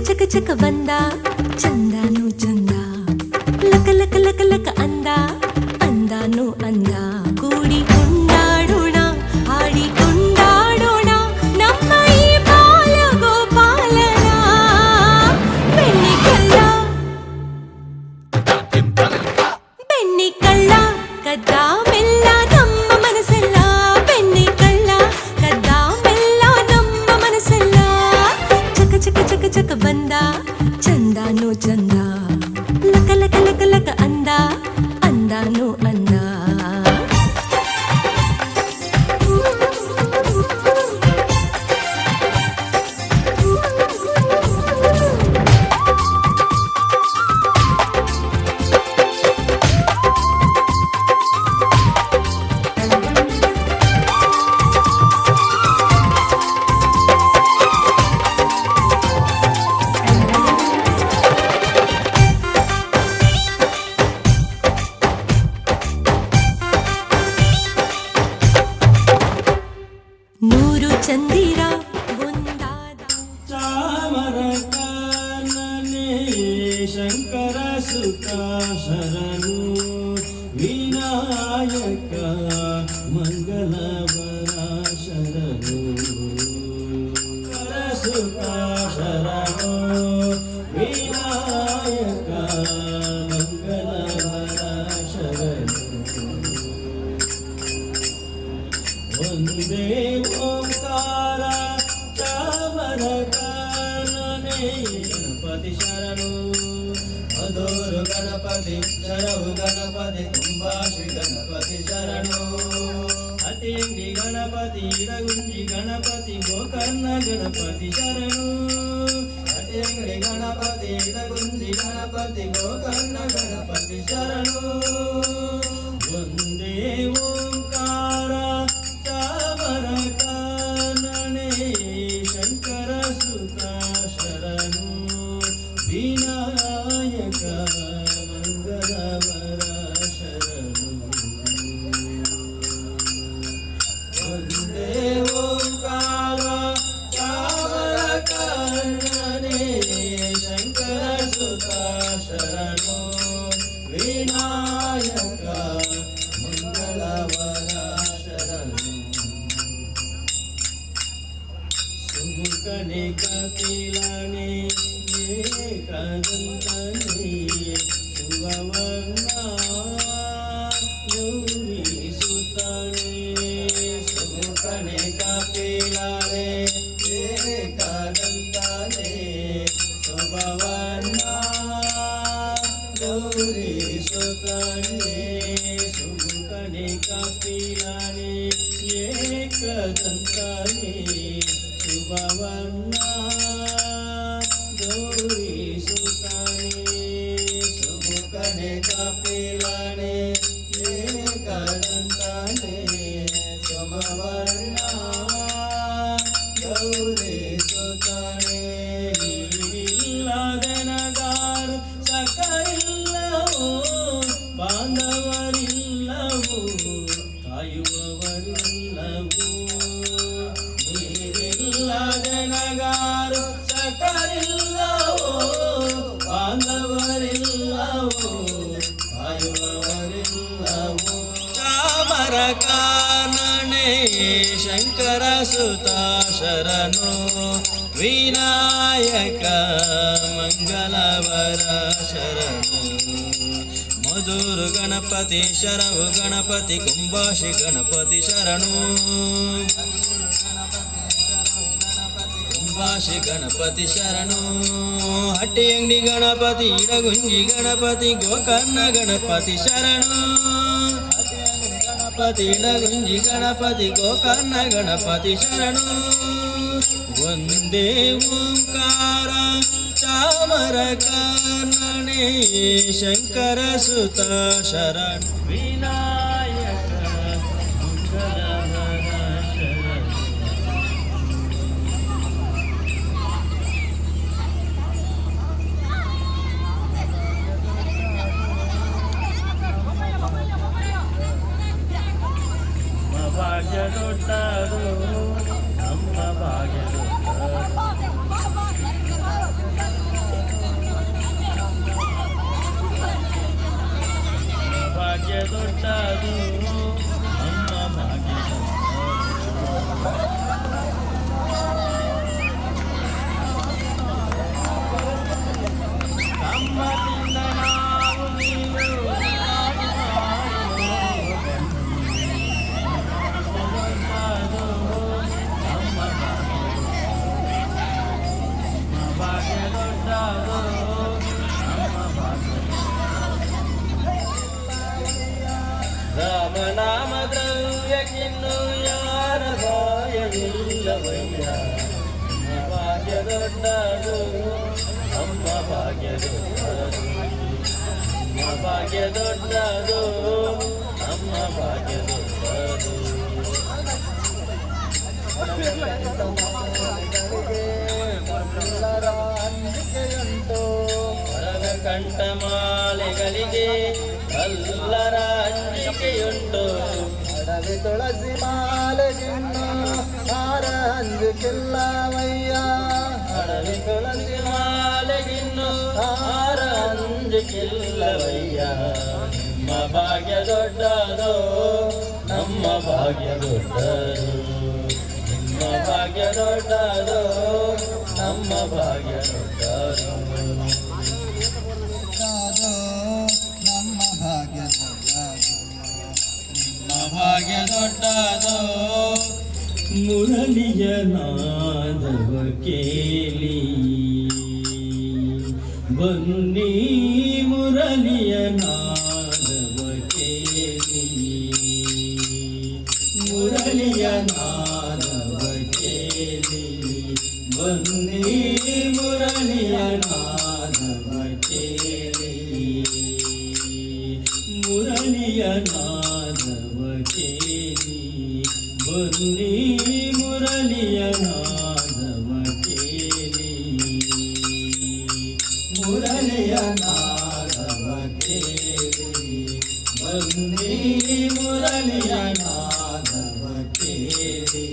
ಚಕ ಚಕ ಬಂದ ಚಂದಾನು ಚಂದ, ಲಕ ಲಕ ಲಕ ಲಕ ಅಂದ ಅಂದಾನು ಅಂದ. ಕೂಡಿ ಕೊಂಡಾಡೋಣ ಹಾಡಿ ಕೊಂಡಾಡೋಣ ನಮ್ಮ ಈ ಬಾಲ ಗೋಪಾಲನ. ಬೆಣ್ಣೆ ಕಳ್ಳ ಬೆಣ್ಣೆ ಕಳ್ಳ ಕದ್ದ ಮೆಲ್ಲ ನಮ್ಮ ಮನಸ್ಸೆಲ್ಲ. ಬೆಣ್ಣೆ ಕಳ್ಳ ಕದ್ದ ಮೆಲ್ಲ ನಮ್ಮ ಮನಸ್ಸೆಲ್ಲ. ಚಕ ಚಕ ಚಕ ಚಕ ಬಂದ ಚಂದಾನು ಚಂದ, ಲಕ ಲಕ ಲಕ ಲಕ ಅಂದ ಅಂದಾನು ಅಂದ. ನೂರು ಚಂದಿರ ಒಂದಾದ. ಚಾಮರ ಕಾನನೆ ಶಂಕರ ಸುತ ಶರಣು ವಿನಾಯಕ ಮಂಗಲವರ ಶರಣು. ಸುತ ಶರಣು ವಿನಾಯಕ ಮಂಗಲವರ ಶರಣು. ಒಂದೇ ಓಂಕಾರ ಚಾಮರ ಕಾನನೆ ಗಣಪತಿ ಶರಣು. ಮಧುರು ಗಣಪತಿ ಶರವು ಗಣಪತಿ ಕುಂಭಾಶ್ರೀ ಗಣಪತಿ ಶರಣು. ಅತಿಂಗಿ ಗಣಪತಿ ಇಡಗುಂಜಿ ಗಣಪತಿ ಗೋಕರ್ಣ ಗಣಪತಿ ಶರಣು. ಅತಿಂಗಿ ಗಣಪತಿ ಇಡಗುಂಜಿ ಗಣಪತಿ ಗೋಕರ್ಣ ಗಣಪತಿ ಶರಣು. ಒಂದೇ ಓಂಕಾರ ಚಾಮರ ಕಾನನೆ ಶಂಕರ ಸುತ ಶರಣು ವಿನಾಯಕ ಮಂಗಲವರ ಶರಣು. ಒಂದೇ ಓಂಕಾರ ಚಾಮರ ಕಾನನೆ ಶಂಕರ ಸುತ ಶರಣು ವಿನಾಯಕ ಮಂಗಳವರ ಶರಣು. ಸುಮುಖನೆ ಕಪಿಲನೆ ಏಕದಂತನೆ ಶುಭವರ್ಣ ಗೌರಿ ಸುತನೆ. ಸುಮುಖನೆ ಕಪಿಲನೆ ಏಕದಂತನೆ ಶುಭವರ್ಣ ಗೌರಿ ಸುತನೆ. ಸುಮುಖನೆ ಕಪಿಲನೆ ಏಕದಂತನೆ ಶುಭವರ್ಣ ಗೌರಿ ಸುತನೆ. ಸುಮುಖನೆ ಕಪಿಲನೆ ಏಕದಂತನೆ ಶುಭವರ್ಣ ಗೌರಿ ಸುತನೆ. ನೀರಿಲ್ಲದೆನಗಾರು ಸಕರಿಲ್ಲವೋ ಬಾಂಧವರಿಲ್ಲವೋ ಕಾಯುವವರಿಲ್ಲವೋ. ನೀರಿಲ್ಲದೆನಗಾರು ಸಕರಿಲ್ಲವೋ ಬಾಂಧವರಿಲ್ಲವೋ ಕಾಯುವವರಿಲ್ಲವೋ. ಚಾಮರ ಕಾನನೆ ಶಂಕರ ಸುತ ಶರಣು ವಿನಾಯಕ ಮಂಗಲವರ ಶರಣು. ಮಧುರು ಗಣಪತಿ ಶರವು ಗಣಪತಿ ಕುಂಭಾಶಿ ಗಣಪತಿ ಶರಣು. ಕುಂಭಾಶಿ ಗಣಪತಿ ಶರಣು. ಹಟ್ಟಿಯಂಗಡಿ ಗಣಪತಿ ಇಡಗುಂಜಿ ಗಣಪತಿ ಗೋಕರ್ಣ ಗಣಪತಿ ಶರಣು. ಗಣಪತಿ ಇಡಗುಂಜಿ ಗಣಪತಿ ಗೋಕರ್ಣ ಗಣಪತಿ ಶರಣು. ಒಂದೇ ಓಂಕಾರ ಚಾಮರ ಕಾನನೆ ಶಂಕರ ಸುತ ಶರಣ ವಿನಾಯಕ ಮಂಗಲವರ ಶರಣು. ನಮ್ಮ ಭಾಗ್ಯದೊಟ್ಟರು ನಮ್ಮ ಭಾಗ್ಯದೊಟ್ಟರು. ಭಾಗ್ಯ ದೊಡ್ಡದು, ನಿಮ್ಮ ಭಾಗ್ಯ ದೊಡ್ಡದು, ನಮ್ಮ ಭಾಗ್ಯ ದೊಡ್ಡದು. ಬಲ್ಲರ ಅಂಜಿಕೆಯುಂಟು. ಹೊರಗ ಕಂಠಮಾಲೆಗಳಿಗೆ ಕಲ್ಲರ ಅಂಜಿಕೆಯುಂಟು. ಅಡವಿ ತುಳಸಿ ಮಾಲೆಗಿನ್ನು ಹಾರ ಅಂಜಿಕಿಲ್ಲವಯ್ಯ. ಅಡವಿ ತುಳಸಿ ಮಾಲೆಗಿನ್ನು ಹಾರ ಅಂಜಿಕಿಲ್ಲವಯ್ಯ. ನಿಮ್ಮ ಭಾಗ್ಯ ದೊಡ್ಡದು, ನಮ್ಮ ಭಾಗ್ಯ ದೊಡ್ಡದು. ನಿಮ್ಮ ಭಾಗ್ಯ ದೊಡ್ಡದು, ನಮ್ಮ ಭಾಗ್ಯ ದೊಡ್ಡದು. ದೊಡ್ಡದು, ನಮ್ಮ ಭಾಗ್ಯ ದೊಡ್ಡದು. ನಿಮ್ಮ ಭಾಗ್ಯ ದೊಡ್ಡದು. ಮುರಳಿಯ ನಾದವ ಕೇಳಿ ಬನ್ನಿ, ಮುರಳಿಯ ನಾದವ ಕೇಳಿ, ಮುರಳಿಯ ನಾದವ ಕೇಳಿ ಬನ್ನಿ, ಮುರಳಿಯ ನಾದವ ಕೇಳಿ, ಮುರಳಿಯ ನಾದವ ಕೇಳಿ ಬನ್ನಿ, ಮುರಳಿಯ ನಾದವ ಕೇಳಿ, ಮುರಳಿಯ ನಾದವ ಕೇಳಿ ಬನ್ನಿ, ಮುರಳಿಯ ನಾದವ ಕೇಳಿ.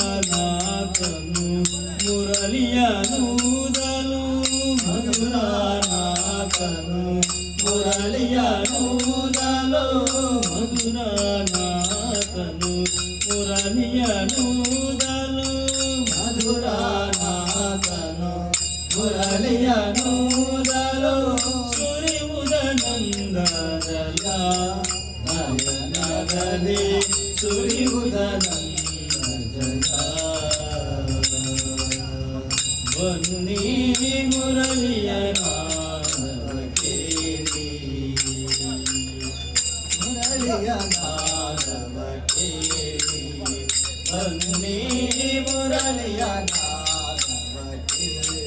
ಮಧುರನಾಥನು ಮುರಳಿಯನೂದಲು, ಮಧುರನಾಥನು ಮುರಳಿಯನೂದಲು, ಮಧುರನಾಥನು ಮುರಳಿಯನೂದಲು, ಮಧುರನಾಥನು ಮುರಳಿಯನೂದಲು. ಸುರಿವುದನಂದಜಲ ನಯನದಲ್ಲಿ, ಸುರಿವುದನಂದಜಲ. ಬನ್ನಿ, ಮುರಳಿಯ ನಾದವ ಕೇಳಿ, ಮುರಳಿಯ ನಾದವ ಕೇಳಿ ಬನ್ನಿ, ಮುರಳಿಯ ನಾದವ ಕೇಳಿ.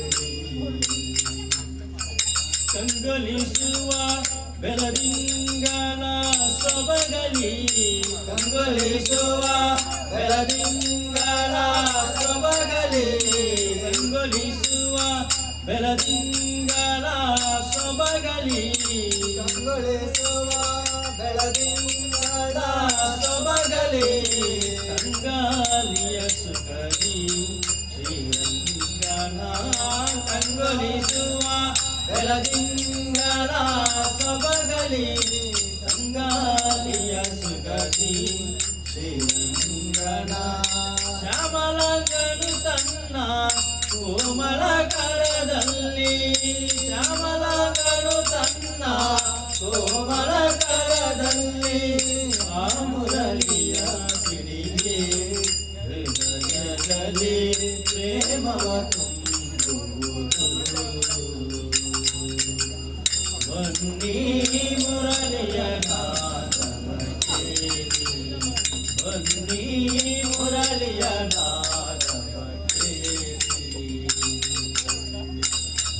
ಕಂಗೊಳಿಸುವ ಬೆಳದಿಂಗಳ ಸೊಬಗಲಿ, ಕಂಗೊಳಿಸುವ ಬೆಳದಿಂಗಳ ಸೊಬಗಲಿ, ಕಂಗೊಳಿಸುವ ಬೆಳದಿಂಗಳ ಸೊಬಗಲಿ, ಕಂಗೊಳಿಸುವ ಬೆಳದಿಂಗಳ ಸೊಬಗಲಿ. ಕಂಗಾಲಿಯ ಸುಖದಿ ಶ್ರೀರಂಗನ, ಕಂಗೊಳಿಸುವ ಬೆಳದಿಂಗಳ ಸೊಬಗಲಿ, ಕಂಗಾಲಿಯ ಸುಖದಿ ಶ್ರೀರಂಗನ. ಶ್ಯಾಮಲಂಗನು ತನ್ನ ಕೋಮಲ ಕರದಲ್ಲಿ, ಶ್ಯಾಮಲಂಗನು ತನ್ನ ಕೋಮಲ ಕರದಲ್ಲಿ ಆ ಮುರಳಿಯ ಸಿಡಿಗೆ ಹೃದಯದಲ್ಲಿ ಪ್ರೇಮವ ತುಂಬುವುದು. ಬನ್ನಿ, ಮುರಳಿಯ ನಾದವ ಕೇಳಿ ಬನ್ನಿ, ಮುರಳಿಯ ನಾದವ ಕೇಳಿ.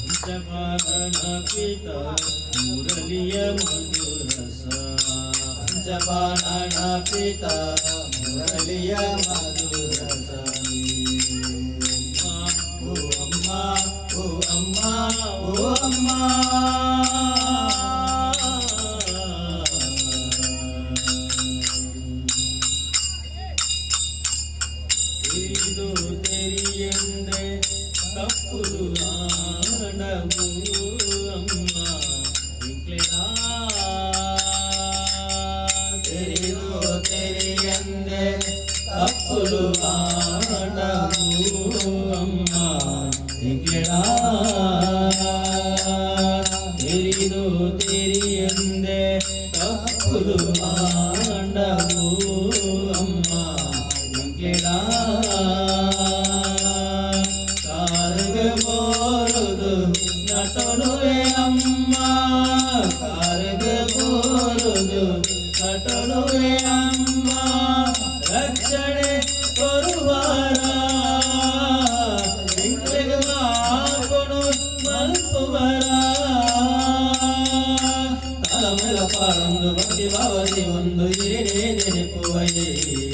ಪಂಚಪಾನ ಪಿತ ಮುರಳಿಯ ಮಧುರಸ, ಪಂಚಬಾಣ ಪಿತ ಮುರಳಿಯ ಮಧುರಸ. ಓ ಅಮ್ಮ, ಓ ಅಮ್ಮ, ಓ ಅಮ್ಮ. ತೆರಿದು ತೆರಿಯಂದೆ ತಪ್ಪುಲು ಆಂಡವು ಅಮ್ಮ ಇಂಕ್ಲೆನ. ತೆರಿದು ತೆರಿಯಂದೆ ತಪ್ಪುಲು ಆಂಡವು ಅಮ್ಮ ಇಂಕ್ಲೆನ. ತೆರಿದು ತೆರಿಯಂದೆ ತಪ್ಪುಲು ಆಂಡವು ಅಮ್ಮ ಇಂಕ್ಲೆನ. ಕಾರ್ಗ್ ಬೋರುದು ನಟನುವೆ ಅಮ್ಮ, ಕಾರ್ಗ್ ಬೋರುದು ನಟನುವೆ ಅಮ್ಮ, ರಕ್ಷಣೆ ಕೊರುವಾರೆಂಚಿನ.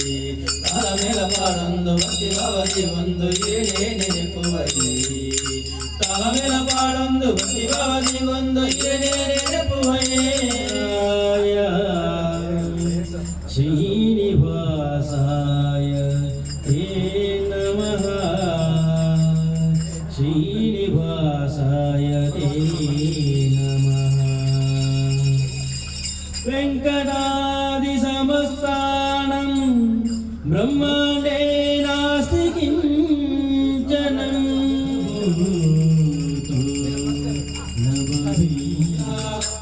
ತಾಳಮೇಳ ಪಾಡೊಂದು ಭಕ್ತಿ ಭಾವದಿ ಒಂದು ಇರೇ ನೆನಪುವೈ. ತಾಳಮೇಳ ಪಾಡೊಂದು ಭಕ್ತಿ ಭಾವದಿ ಒಂದು ಇರೇ ನೆನಪುವೈ. ಶ್ರೀನಿವಾಸಾಯ ತೇ ನಮಃ, ಶ್ರೀನಿವಾಸಾಯ ತೇ ನಮಃ. ವೆಂಕಟಾದಿ ಸಮಸ್ತಾನಂ ಬ್ರಹ್ಮಾಂಡೇ ನಾಸ್ತಿ ಕಿಂಚನಂ.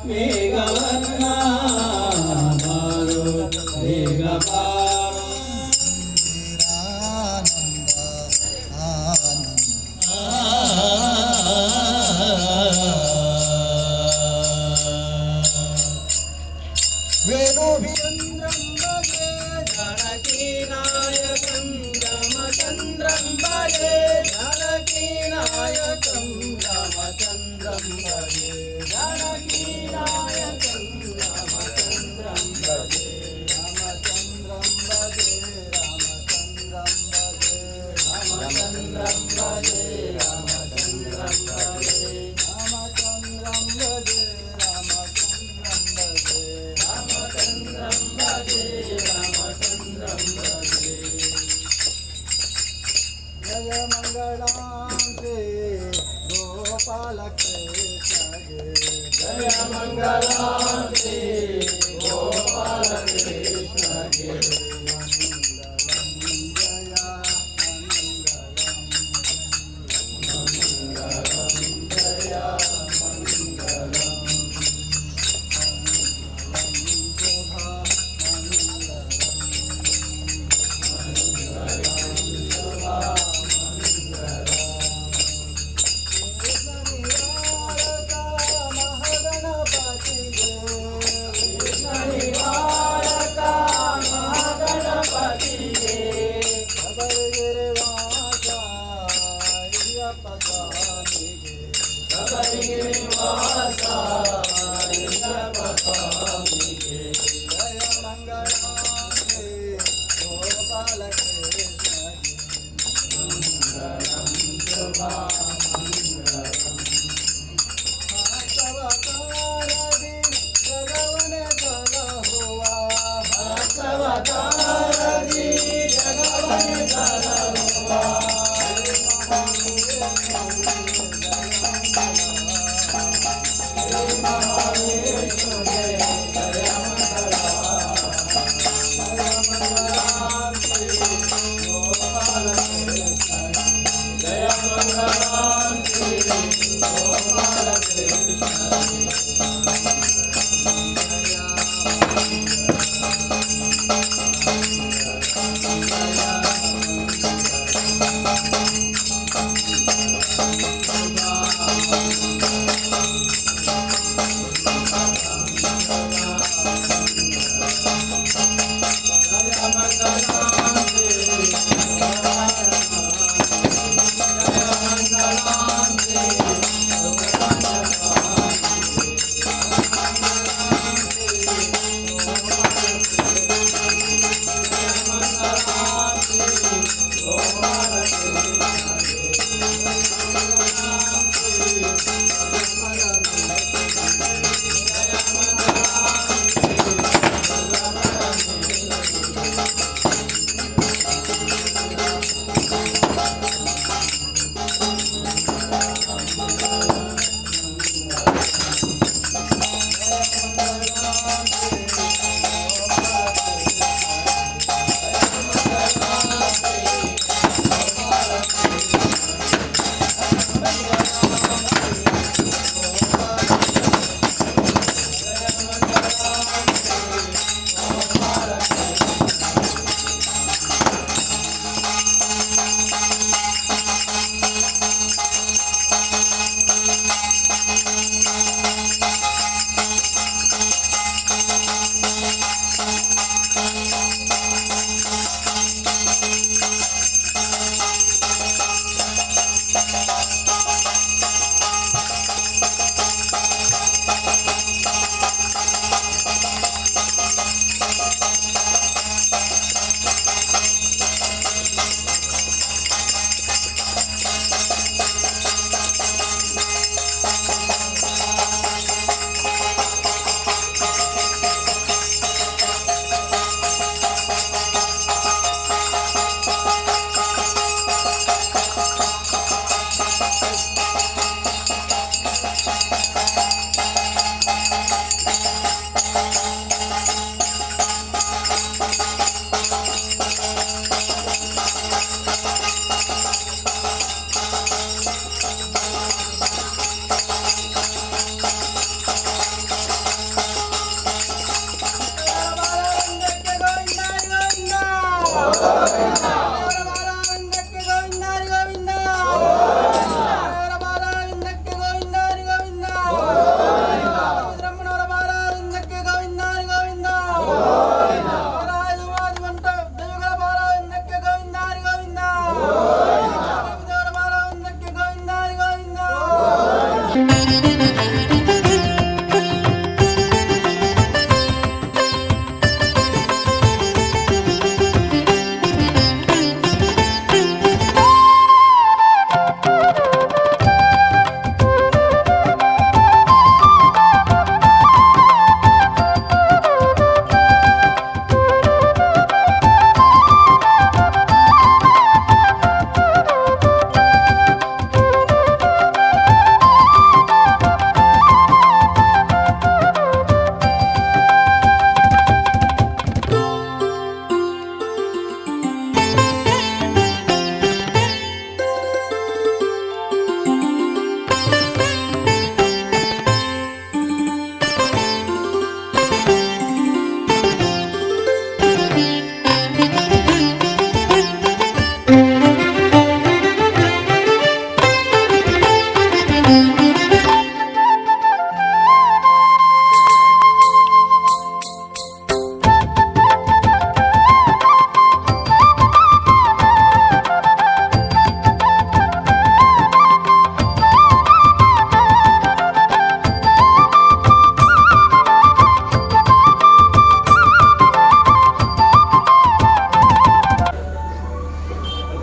ಮೇಘವರ್ಣ ಬಾರೋ ಬೇಗ ಬಾರೋ. ಆನಂದ ಆನಂದ. ವೇಣು ಚಂದ್ರಂ ಭಜೆ ಜಾನಕಿ ನಾಯಕಂ, ರಾಮಚಂದ್ರಂ ಭಜೆ ಜಾನಕಿ ನಾಯಕಂ, ರಾಮಚಂದ್ರಂ ಭಜೆ ಜಾನಕಿ ನಾಯಕಂ, ರಾಮಚಂದ್ರಂ ಭಜೆ. ರಾಮಚಂದ್ರಂ ಭಜೆ ರಾಮಚಂದ್ರಂ ಭಜೆ. ರಾಮಚಂದ್ರಂ ಭಜೆ ರಾಮಚಂದ್ರಂ ಭಜೆ. ರಾಮಚಂದ್ರಂ ಭಜೆ ರಾಮಚಂದ್ರಂ ಭಜೆ. ರಾಮಚಂದ್ರಂ ಭಜೆ ರಾಮಚಂದ್ರಂ ಭಜೆ. ಜಯ ಮಂಗಳಾಂತೆ ಗೋಪಾಲ ಕೃಷ್ಣಗೆ. ಜಯ ಮಂಗಳಾಂತೆ ಗೋಪಾಲ ಕೃಷ್ಣಗೆ. ಮಂಗಳಂ ಜಯ ಮಂಗಳಂ. ಮಂಗಳಂ ಜಯ ಮಂಗಳಂ. ಶೋಭಾ ಮಂಗಳಂ. ಶೋಭಾ ಮಂಗಳಂ. ಕೃಷ್ಣ ನಿವಾರಕ ಮಹಾಗಣಪತಿಗೆ. ಕೃಷ್ಣ ನಿವಾರಕ ಮಹಾಗಣಪತಿಗೆ. ಶಬರಿಗಿರಿವಾಸ ಅಯ್ಯಪ್ಪ ಸ್ವಾಮಿಗೆ. ಶಬರಿಗಿರಿ ವಾಸ ಅಯ್ಯಪ್ಪ ಸ್ವಾಮಿಗೆ. ಜಯ ಮಂಗಳಾಂತೆ ಗೋಪಾಲ ಕೃಷ್ಣಗೆ. ಮಂಗಳಂ ಶೋಭಾ ಮಂಗಳಂ. ಅವತಾರದಿ ಜಗವನೆ ಸಲಹುವ. ಅವತಾರದಿ ಜಗವನೆ ಸಲಹುವ. ಮಹಾವಿಷ್ಣುವೇ ಜಯ ಮಂಗಳ. ಜಯ ಮಂಗಳಾಂತೆ ಗೋಪಾಲ ಕೃಷ್ಣ. ಜಯ ಮಂಗಳಾಂತೆ ಗೋಪಾಲ ಕೃಷ್ಣ.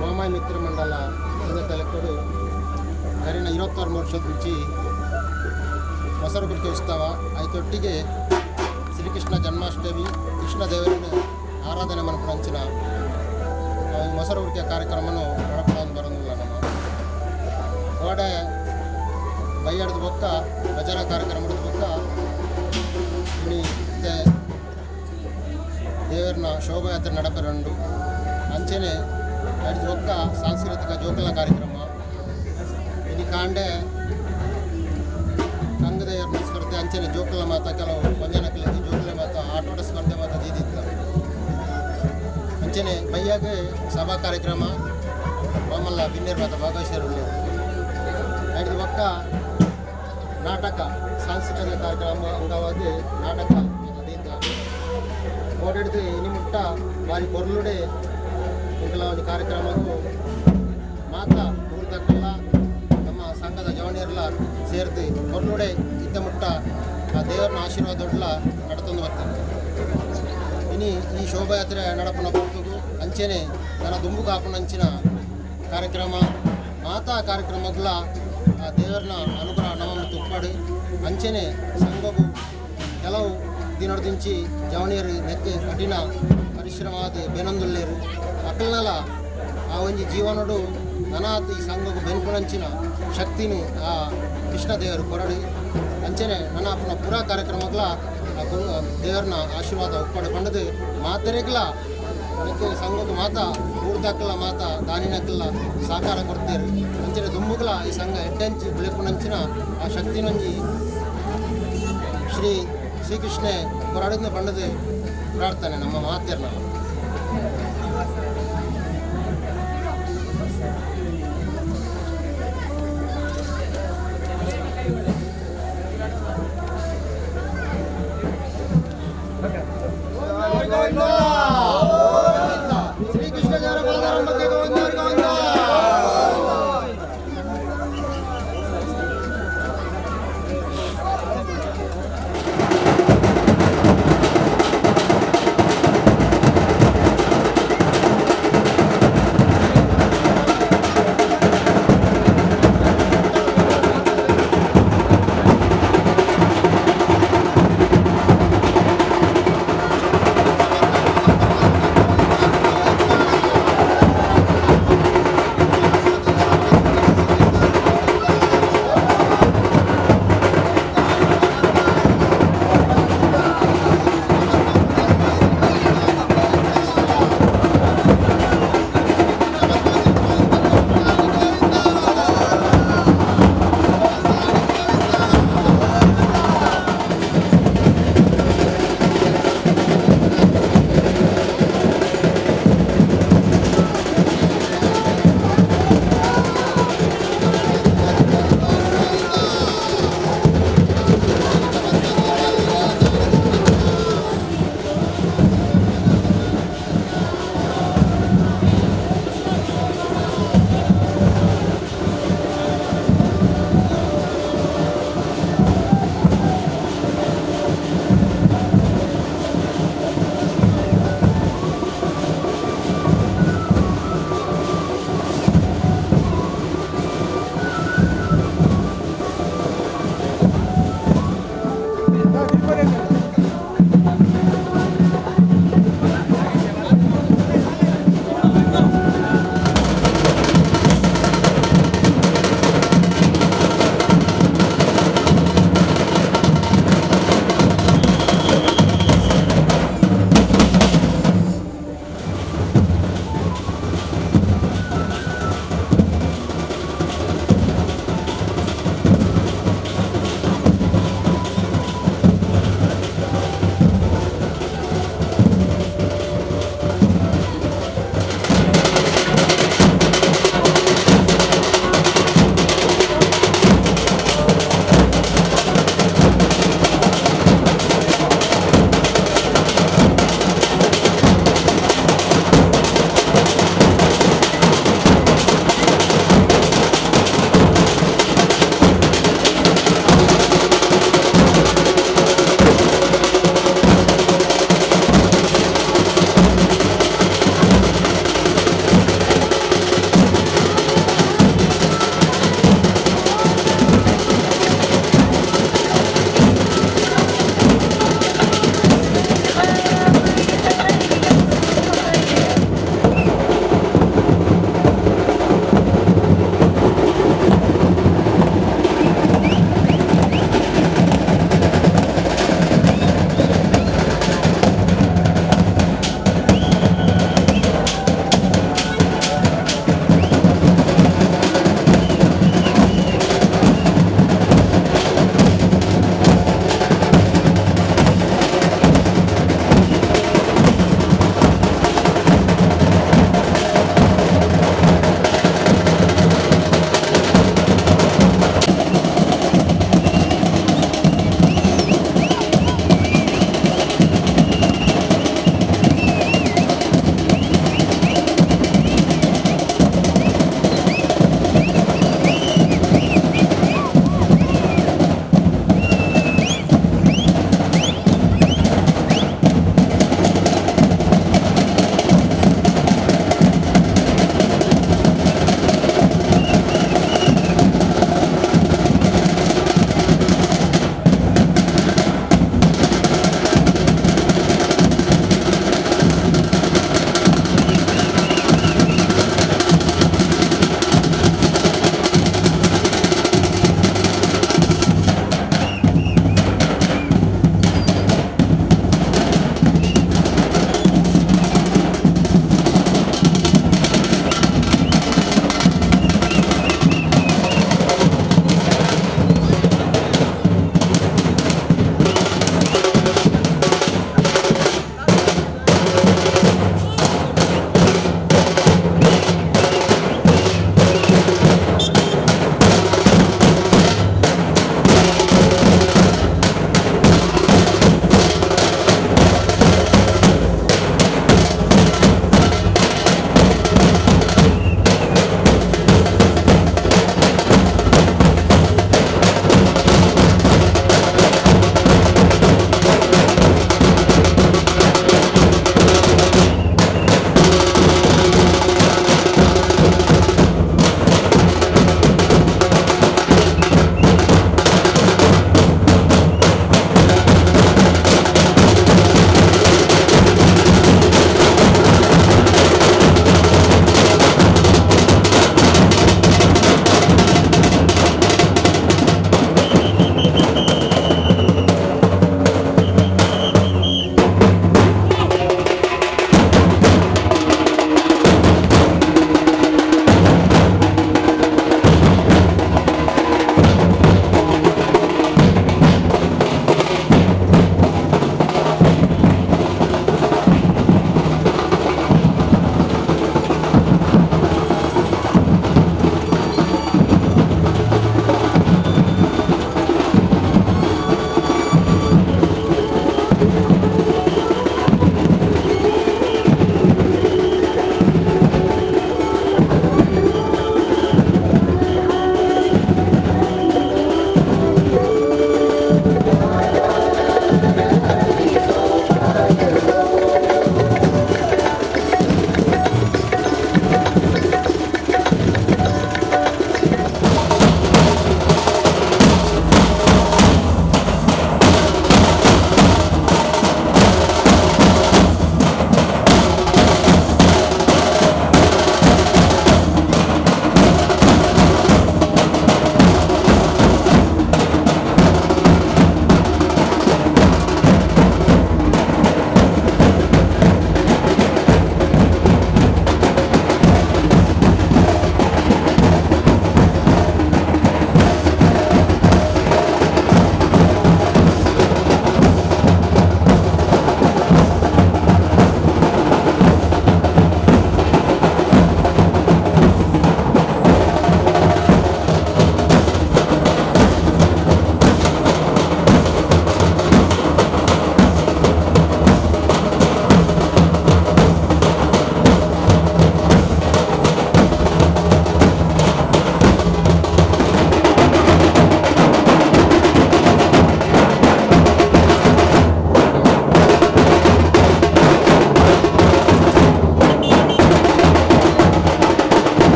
ಮಾಮಾಯಿ ಮಿತ್ರ ಮಂಡಲ ತಲೆಕೊಡು ಕರಿನ 26 ವರ್ಷದ ಮುಂಚೆ ಮೊಸರು ಕುಡಿಕೆ ಉತ್ಸವ ಐತೊಟ್ಟಿಗೆ ಶ್ರೀಕೃಷ್ಣ ಜನ್ಮಾಷ್ಟಮಿ ಕೃಷ್ಣ ದೇವರನ್ನು ಆರಾಧನೆ ಮನಪುಣಂಚಿನ ಮೊಸರು ಕುಡಿಕೆ ಕಾರ್ಯಕ್ರಮನು ನಡಪಡೋದು ಬರೋದಿಲ್ಲ. ನಮ್ಮ ಕೋಡೆ ಬೈಯಡ್ದ ಬೊಕ್ಕ ಭಜನಾ ಕಾರ್ಯಕ್ರಮ ಬೊಕ್ಕ ಇನಿ ದೇವರನ್ನ ಶೋಭಾಯಾತ್ರೆ ನಡಪೆರಂಡು ಅಂಚೆನೆ ಅಡಿದ ಬೊಕ್ಕ ಸಾಂಸ್ಕೃತಿಕ ಜೋಕಲ ಕಾರ್ಯಕ್ರಮ ಇನಿ ಕಾಂಡೆ ಕಂಗದೇವರ ಸ್ಪರ್ಧೆ ಅಂಚೆನೆ ಜೋಕಲ ಮಾತ ಕೆಲವು ಪಂಜನಕಲಿಗೆ ಜೋಕಲ ಮಾತ ಆಟೋಟ ಸ್ಪರ್ಧೆ ಮಾತ ದೀದಿತ್ತ ಅಂಚೆನೆ ಬೈಯಾಗ ಸಭಾ ಕಾರ್ಯಕ್ರಮ ಮಾಮಲ್ಲ ಬಿನ್ನೇರು ಮಾತ ಭಾಗವಹಿಸಿರು. ಅಡಿದ ಬೊಕ್ಕ ನಾಟಕ ಸಾಂಸ್ಕೃತಿಕ ಕಾರ್ಯಕ್ರಮ ಅಂಗವಾಗಿ ನಾಟಕ ದೀತ ಓಡಾಡಿದು ಇನಿ ಮುಟ್ಟ ಬಾರಿ ಪೊರ್ಲುಡೆ ಇಂಕಲ ಒಂದು ಕಾರ್ಯಕ್ರಮಕ್ಕೂ ಮಾತಾ ಊರ್ದಕ್ಕೆಲ್ಲ ನಮ್ಮ ಸಂಘದ ಜವಣಿಯರೆಲ್ಲ ಸೇರ್ದು ಪೊರ್ಲುಡೆ ಇದ್ದ ಮುಟ್ಟ ಆ ದೇವರನ್ನ ಆಶೀರ್ವಾದೊಡ್ಲ ನಡತೊಂದು ಬರ್ತಾರೆ. ಇನಿ ಈ ಶೋಭಾಯಾತ್ರೆ ನಡಪನ ಪೊರ್ತುಗು ಅಂಚೆನೆ ನನ್ನ ದುಂಬು ಕಾಪುನಂಚಿನ ಕಾರ್ಯಕ್ರಮ ಮಾತಾ ಕಾರ್ಯಕ್ರಮಗಳ ಆ ದೇವರನ್ನ ಅನುಗ್ರಹ ನಮ್ಮ ತುಪ್ಪಾಡಿ ಅಂಚೆನೆ ಸಂಘವು ಕೆಲವು ದಿನದಿಂಚಿ ಜವಣಿಯರು ನೆಕ್ಕೆ ಕಠಿಣ ಪರಿಶ್ರಮ ಆದ ಬೆನೊಂದುಲ್ಲೇರು ಅಕಲ್ನಲ ಆ ಒಂಜಿ ಜೀವನಡು ನನಾತ್ ಈ ಸಂಘವು ಬೆನ್ಪುನಂಚಿನ ಶಕ್ತಿನಿ ಆ ಕೃಷ್ಣದೇವರು ಕೊರಡಿ ಅಂಚೆನೆ ನನ್ನ ಅಪ್ಪನ ಪೂರಾ ಕಾರ್ಯಕ್ರಮಗಳ ಆ ದೇವರನ್ನ ಆಶೀರ್ವಾದ ಒಪ್ಪಡೆ ಬಂಡದು ಮಾತೆರೆಗ್ಲ ನೆಕ್ಕೆ ಸಂಘಕ್ಕೆ ಮಾತಾ ಊರ್ದಕ್ಕಲ ಮಾತಾ ದಾನಿನಕ್ಕಲ್ಲ ಸಹಕಾರ ಕೊಡ್ತೇರು. ಅಂಚೆನೆ ದುಂಬುಗಳ ಈ ಸಂಘ ಎಡ್ಡಂಚಿ ಬೆಳಪುನಂಚಿನ ಆ ಶಕ್ತಿನೊಂಜಿ ಶ್ರೀ ಶ್ರೀಕೃಷ್ಣ ಕೊರಡಿನ ಬಣ್ಣದ ಪ್ರಾರ್ಥನೆ ನಮ್ಮ ಮಾತೆರ್ನ. ಶ್ರೀಕೃಷ್ಣ ದೇವರ ಪಾದಾರಂಭಕ್ಕೆ ಗೋವಿಂದ ಗೋವಿಂದ.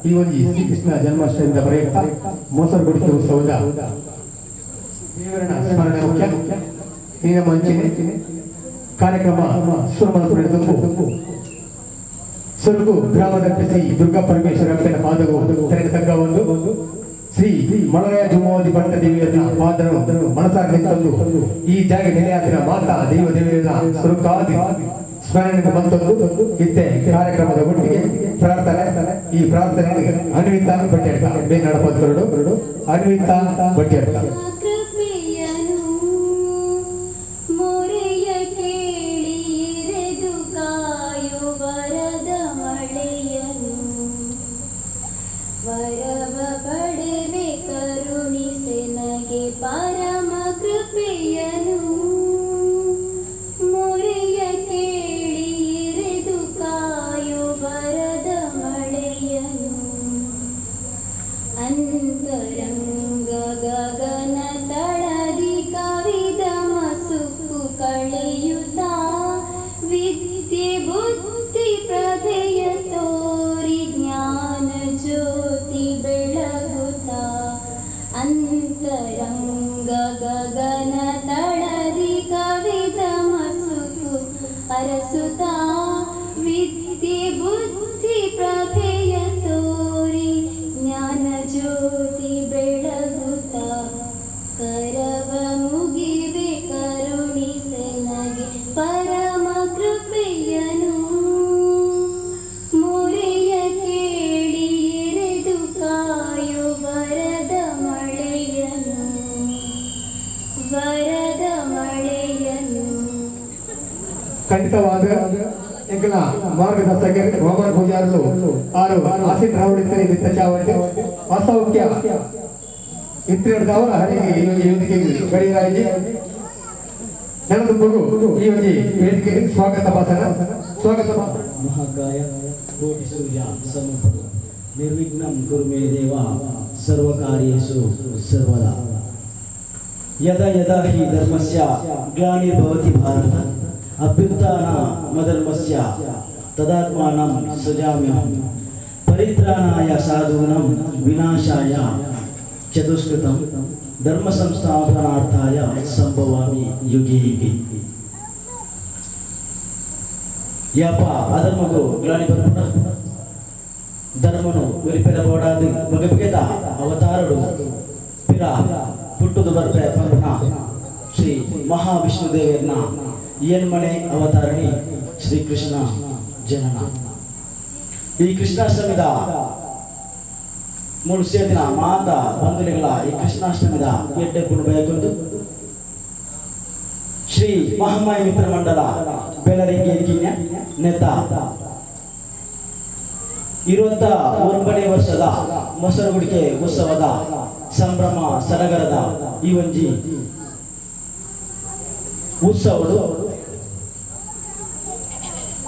ಈ ಒಂಜಿ ಶ್ರೀಕೃಷ್ಣ ಜನ್ಮಾಷ್ಟಮಿದ ಪ್ರಯುಕ್ತ ಮೊಸರುಗುಡಿಕೆ ಉತ್ಸವದ ದೇವರನ ಸ್ಮರಣೆ ಮುಖ್ಯ. ಈ ನಮ್ಮ ಅಂಚಿನ ಕಾರ್ಯಕ್ರಮ ಶುರು ಮಾಡಿಕೊಂಡು ಸುರುಗು ಗ್ರಾಮದ ಶ್ರೀ ದುರ್ಗಾ ಪರಮೇಶ್ವರ ಪಾದವು ತೆರೆದ ತಗ್ಗ ಒಂದು ಶ್ರೀ ಮಲರಾಯ ಜುಮಾವತಿ ಭಟ್ಟ ದೇವಿಯನ್ನ ಪಾದನು ಮನಸಾಗಿ ತಂದು ಈ ಜಾಗ ನೆಲೆಯಾದಿನ ಮಾತಾ ದೈವ ದೇವಿಯನ್ನ ಸುರುಕಾದಿ ಸ್ಮರಣೆ ಬಂತಂದು ಇತ್ತೆ ಕಾರ್ಯಕ್ರಮದ ಒಟ್ಟಿಗೆ ಪ್ರಾರ್ಥನೆ. ಈ ಪ್ರಾರ್ಥನೆ ಅನ್ವಿತಾ ಭಟ್ಟಿ ಬೇನಾಡ ಅನ್ವಿತಾ ಭಟ್ಟಿ. ವರವ ಪಡೆವೆ ಕರುಣಿಸೆ ನಗೆ ಪರಮ ಕೃಪೆಯನು ಮೊರೆಯ ಕೇಳಿ ಇರೆದು ಕಾಯು ವರದ ಮಳೆಯನು. ಅಂತರಂಗ ಗಗನ ತಳದಿ ಕವಿದ ಮಸುಕು ಕಳೆಯುತ್ತ ವಿದ್ಯೆ ಬುದ್ಧಿ ಪ್ರಭೆಯ ತೋರಿ ಜ್ಞಾನ ಜ್ಯೋತಿ ಬೆಳಗುತ್ತ. ಅಂತರಂಗ ಗಗನ ತಳದಿ ಕವಿದ ಮಸುಕು ಅರಸುತ್ತ ವಿದ್ಯೆ ಬುದ್ಧಿ ಪ್ರಭೆಯ ತೋರಿ ಜ್ಞಾನ ಜ್ಯೋತಿ ಬೆಳಗುತ್ತ. ಕರವ ಮುಗಿವೆ ಕರುಣಿಸೆ ನಗೆ ಪರಮ ಕೃಪೆಯನು ಮೊರೆಯ ಕೇಳಿ ಇರೆದು ಕಾಯು ವರದ ಮಳೆಯನು ವರದ ಮಳೆಯನು. ಖಂಡಿತವಾದ ಎಂಕಲ ಮಾರ್ಗದರ್ಶಕರು ರೋಮನ್ ಪೂಜಾರರು ಆರು ಆಸಿಡ್ ರಾವಡಿತ್ತನೆ ನಿತ್ತ ಚಾವಟ್ಟೆ ಅಸೌಖ್ಯ ಇತ್ತಿರದವರ ಹರಿಗೆ ಈ ಒಂದು ವೇದಿಕೆಗೆ ಗಡಿಯರಾಗಿ ನಡೆದು ಈ ಒಂದು ವೇದಿಕೆಗೆ ಸ್ವಾಗತ ಭಾಷಣ ಸ್ವಾಗತ ಭಾಷಣ. ಮಹಾಕಾಯ ಕೋಟಿ ಸೂರ್ಯ ಸಮಪ್ರಭ ನಿರ್ವಿಘ್ನಂ ಕುರು ಮೇ ದೇವ ಸರ್ವಕಾರ್ಯೇಷು ಸರ್ವದಾ. ಯದಾ ಯದಾ ಹಿ ಧರ್ಮಸ್ಯ ಗ್ಲಾನಿರ್ಭವತಿ ಭಾರತ ಅಭ್ಯುತ್ಥಾನಮಧರ್ಮಸ್ಯ ತದಾತ್ಮಾನಂ ಸೃಜಾಮ್ಯಹಂ. ಪರಿತ್ರಾಣಾಯ ಸಾಧೂನಾಂ ವಿನಾಶಾಯ ಚತುಷ್ಕೃತಂ ಧರ್ಮ ಸಂಸ್ಥಾಪನಾರ್ಥಾಯ ಸಂಭವಾಮಿ ಯುಗೆ ಯುಗೆ. ಯಪ್ಪ ಅಧರ್ಮಗೂ ಗ್ಲಾನಿ ಬರ್ಪುಣ ಧರ್ಮನು ಒಲಿಪೆದ ಬೋಡಾದು ಬಗೆಬಗೆದ ಅವತಾರಡು ಪಿರ ಪುಟ್ಟುದು ಬರ್ಪೆ ಪರ್ಪುಣ ಶ್ರೀ ಮಹಾವಿಷ್ಣು ದೇವರನ್ನ ಏನ್ಮನೆ ಅವತಾರಣಿ ಶ್ರೀಕೃಷ್ಣ ಜನನ. ಈ ಕೃಷ್ಣಾಷ್ಟಮಿದ ಮೂರು ಸೇದಿನ ಮಾತ ಬಂಧುಗಳ ಈ ಕೃಷ್ಣಾಷ್ಟಮಿದ ಎಡ್ಡೆ ಬಯಕೊಂದು ಶ್ರೀ ಮಹಾಮಾಯ ಮಿತ್ರ ಮಂಡಲ ಬೆಳರಿಗೆ ನೆತ 29ನೇ ವರ್ಷದ ಮೊಸರುಗುಡಿಕೆ ಉತ್ಸವದ ಸಂಭ್ರಮ ಸಡಗರದ ಈ ಒಂಜಿ ಉತ್ಸವಡು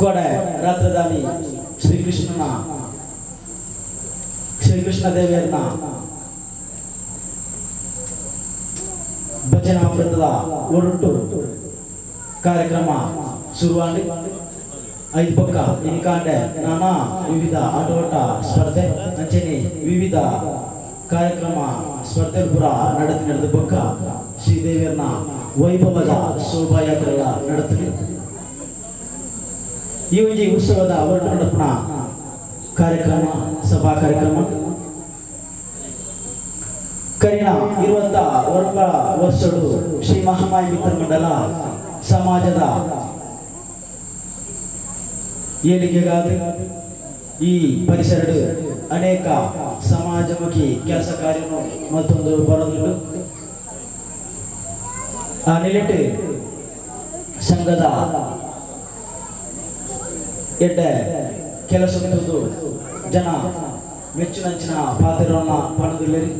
ಕೊಡೆ ರಾತ್ರದಾನಿ ಶ್ರೀಕೃಷ್ಣ ದೇವಿಯನ್ನ ಭಜನಾಮೃತದ ಒರಟು ಕಾರ್ಯಕ್ರಮ ಶುರುವಾಡಿ ಐದು ಪಕ್ಕ ಇನ್ಕಾಂಡೆ ನಾನಾ ವಿವಿಧ ಆಟೋಟ ಸ್ಪರ್ಧೆ ಅಂಚನೆ ವಿವಿಧ ಕಾರ್ಯಕ್ರಮ ಸ್ಪರ್ಧೆ ಪುರ ನಡೆದು ನಡೆದ ಪಕ್ಕ ಶ್ರೀದೇವಿಯನ್ನ ವೈಭವದ ಶೋಭಾಯಾತ್ರೆಗಳ ನಡೆತದೆ. ಈ ಒಂಜಿ ಉತ್ಸವದ ಒರಟು ನಡಪುನ ಕಾರ್ಯಕ್ರಮ ಸಭಾ ಕಾರ್ಯಕ್ರಮ ಕರಿನ 29 ವರ್ಷಡು ಶ್ರೀ ಮಹಾಮಾಯ ಮಿತ್ರ ಮಂಡಲ ಸಮಾಜದ ಏಳಿಗೆಗಾದ ಈ ಪರಿಸರದ ಅನೇಕ ಸಮಾಜಮುಖಿ ಕೆಲಸ ಕಾರ್ಯವನ್ನು ಮತ್ತೊಂದು ಬರದುಂಟು. ಆ ನಿಲೆಟ್ಟು ಸಂಘದ ಎಡ್ಡೆ ಕೆಲಸ ಜನ ಮೆಚ್ಚುನಂಚಿನ ಪಾತ್ರವನ್ನ ಪಡೆದಿಲ್ಲರಿ.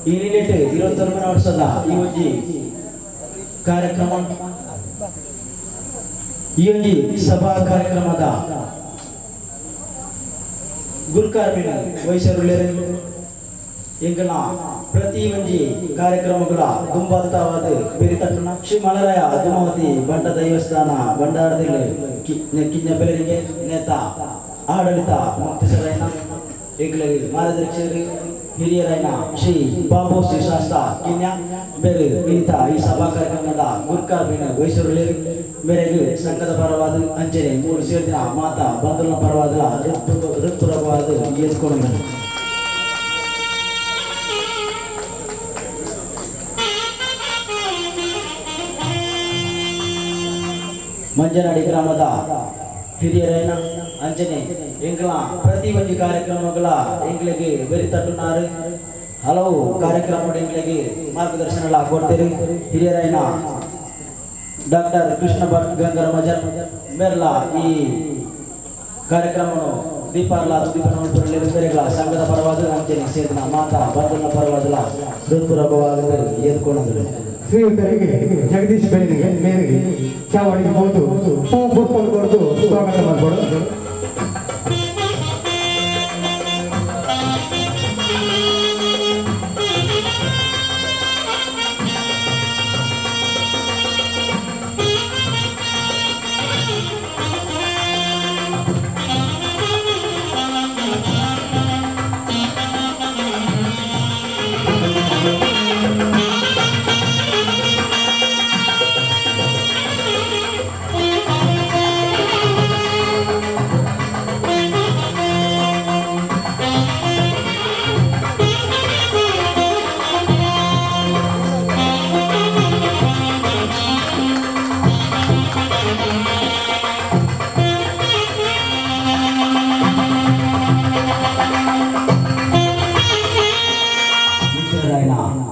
ಈ ನಿಲೆಟ್ಟು 29 ವರ್ಷದ ಈ ಒಂಜಿ ಕಾರ್ಯಕ್ರಮ ಈ ಒಂಜಿ ಸಭಾ ಕಾರ್ಯಕ್ರಮದ ಗುರುಕಾರ್ಮಿಣ ವಹಿಸರುಳ್ಳೇರು ಎಂಕಲ್ನ ಪ್ರತಿ ಒಂಜಿ ಕಾರ್ಯಕ್ರಮಗಳ ದುಂಬಾತವಾದ ಬೆರಿತಟ್ಟನ ಶ್ರೀ ಮಲರಾಯ ಧೂಮಾವತಿ ಬಂಟ ದೇವಸ್ಥಾನ ಭಂಡಾರದಲ್ಲಿ ಕಿನ್ನ ಬೆಳರಿಗೆ ನೇತ ಆಡಳಿತ ಮುಕ್ತೇಶ್ವರಯ್ಯನ ಎಂಕ್ಲೆಗ್ ಮಾರ್ಗದರ್ಶಕರು ಹಿರಿಯರಾಯಿನ ಶ್ರೀ ಬಾಬು ಶ್ರೀ ಶಾಸ್ತ್ರ ಕಿನ್ಯಾ ಬೇರೆ ವಿನಿತ ಈ ಸಭಾ ಕಾರ್ಯಕ್ರಮದ ಗುರ್ಕಾರ್ ಮೀನ ವಹಿಸಿರಲೇರು ಮೇರೆಗೆ ಸಂಘದ ಪರವಾದ ಅಂಚನೆ ಮೂರು ಸೇರಿದ ಮಾತಾ ಬಂಧುಗಳ ಪರವಾದ ಹೃತ್ಪೂರ್ವಕವಾದ ಎದ್ಕೊಂಡು ಮಂಜನಾಡಿ ಗ್ರಾಮದ ಹಿರಿಯರೈನ ಅಂಚನೆ ಎಂಗಳ ಪ್ರತಿ ಒಂದು ಕಾರ್ಯಕ್ರಮಗಳ ಎಂಗಳಿಗೆ ಬೆರಿ ತಟ್ಟುನಾರು ಹಲವು ಕಾರ್ಯಕ್ರಮ ಎಂಗಳಿಗೆ ಮಾರ್ಗದರ್ಶನ ಕೊಡ್ತೀರಿ ಹಿರಿಯರೈನ ಡಾಕ್ಟರ್ ಕೃಷ್ಣ ಭಟ್ ಗಂಗರ ಮಜರ್ ಮೇರ್ಲಾ ಈ ಕಾರ್ಯಕ್ರಮವನ್ನು ದೀಪಾರ್ಲ ದೀಪನ ಬೇರೆಗಳ ಸಂಘದ ಪರವಾದ ಅಂಚನೆ ಸೇರಿದ ಮಾತಾ ಬಂಧುಗಳ ಪರವಾದಲ ಹೃತ್ಪೂರ್ವಕವಾದ ಎದ್ಕೊಂಡಿದ್ರು. ಶ್ರೀಯುತರಿಗೆ ಜಗದೀಶ್ ಬೆಳಿಗ್ಗೆ ಮೇರೆಗೆ ಚಾವಡಿಗೆ ಹೋದು ಹೂ ಪುಷ್ಪವನ್ನು ಕೊಡದು ಸ್ವಾಗತ ಮಾಡಿಕೊಡು.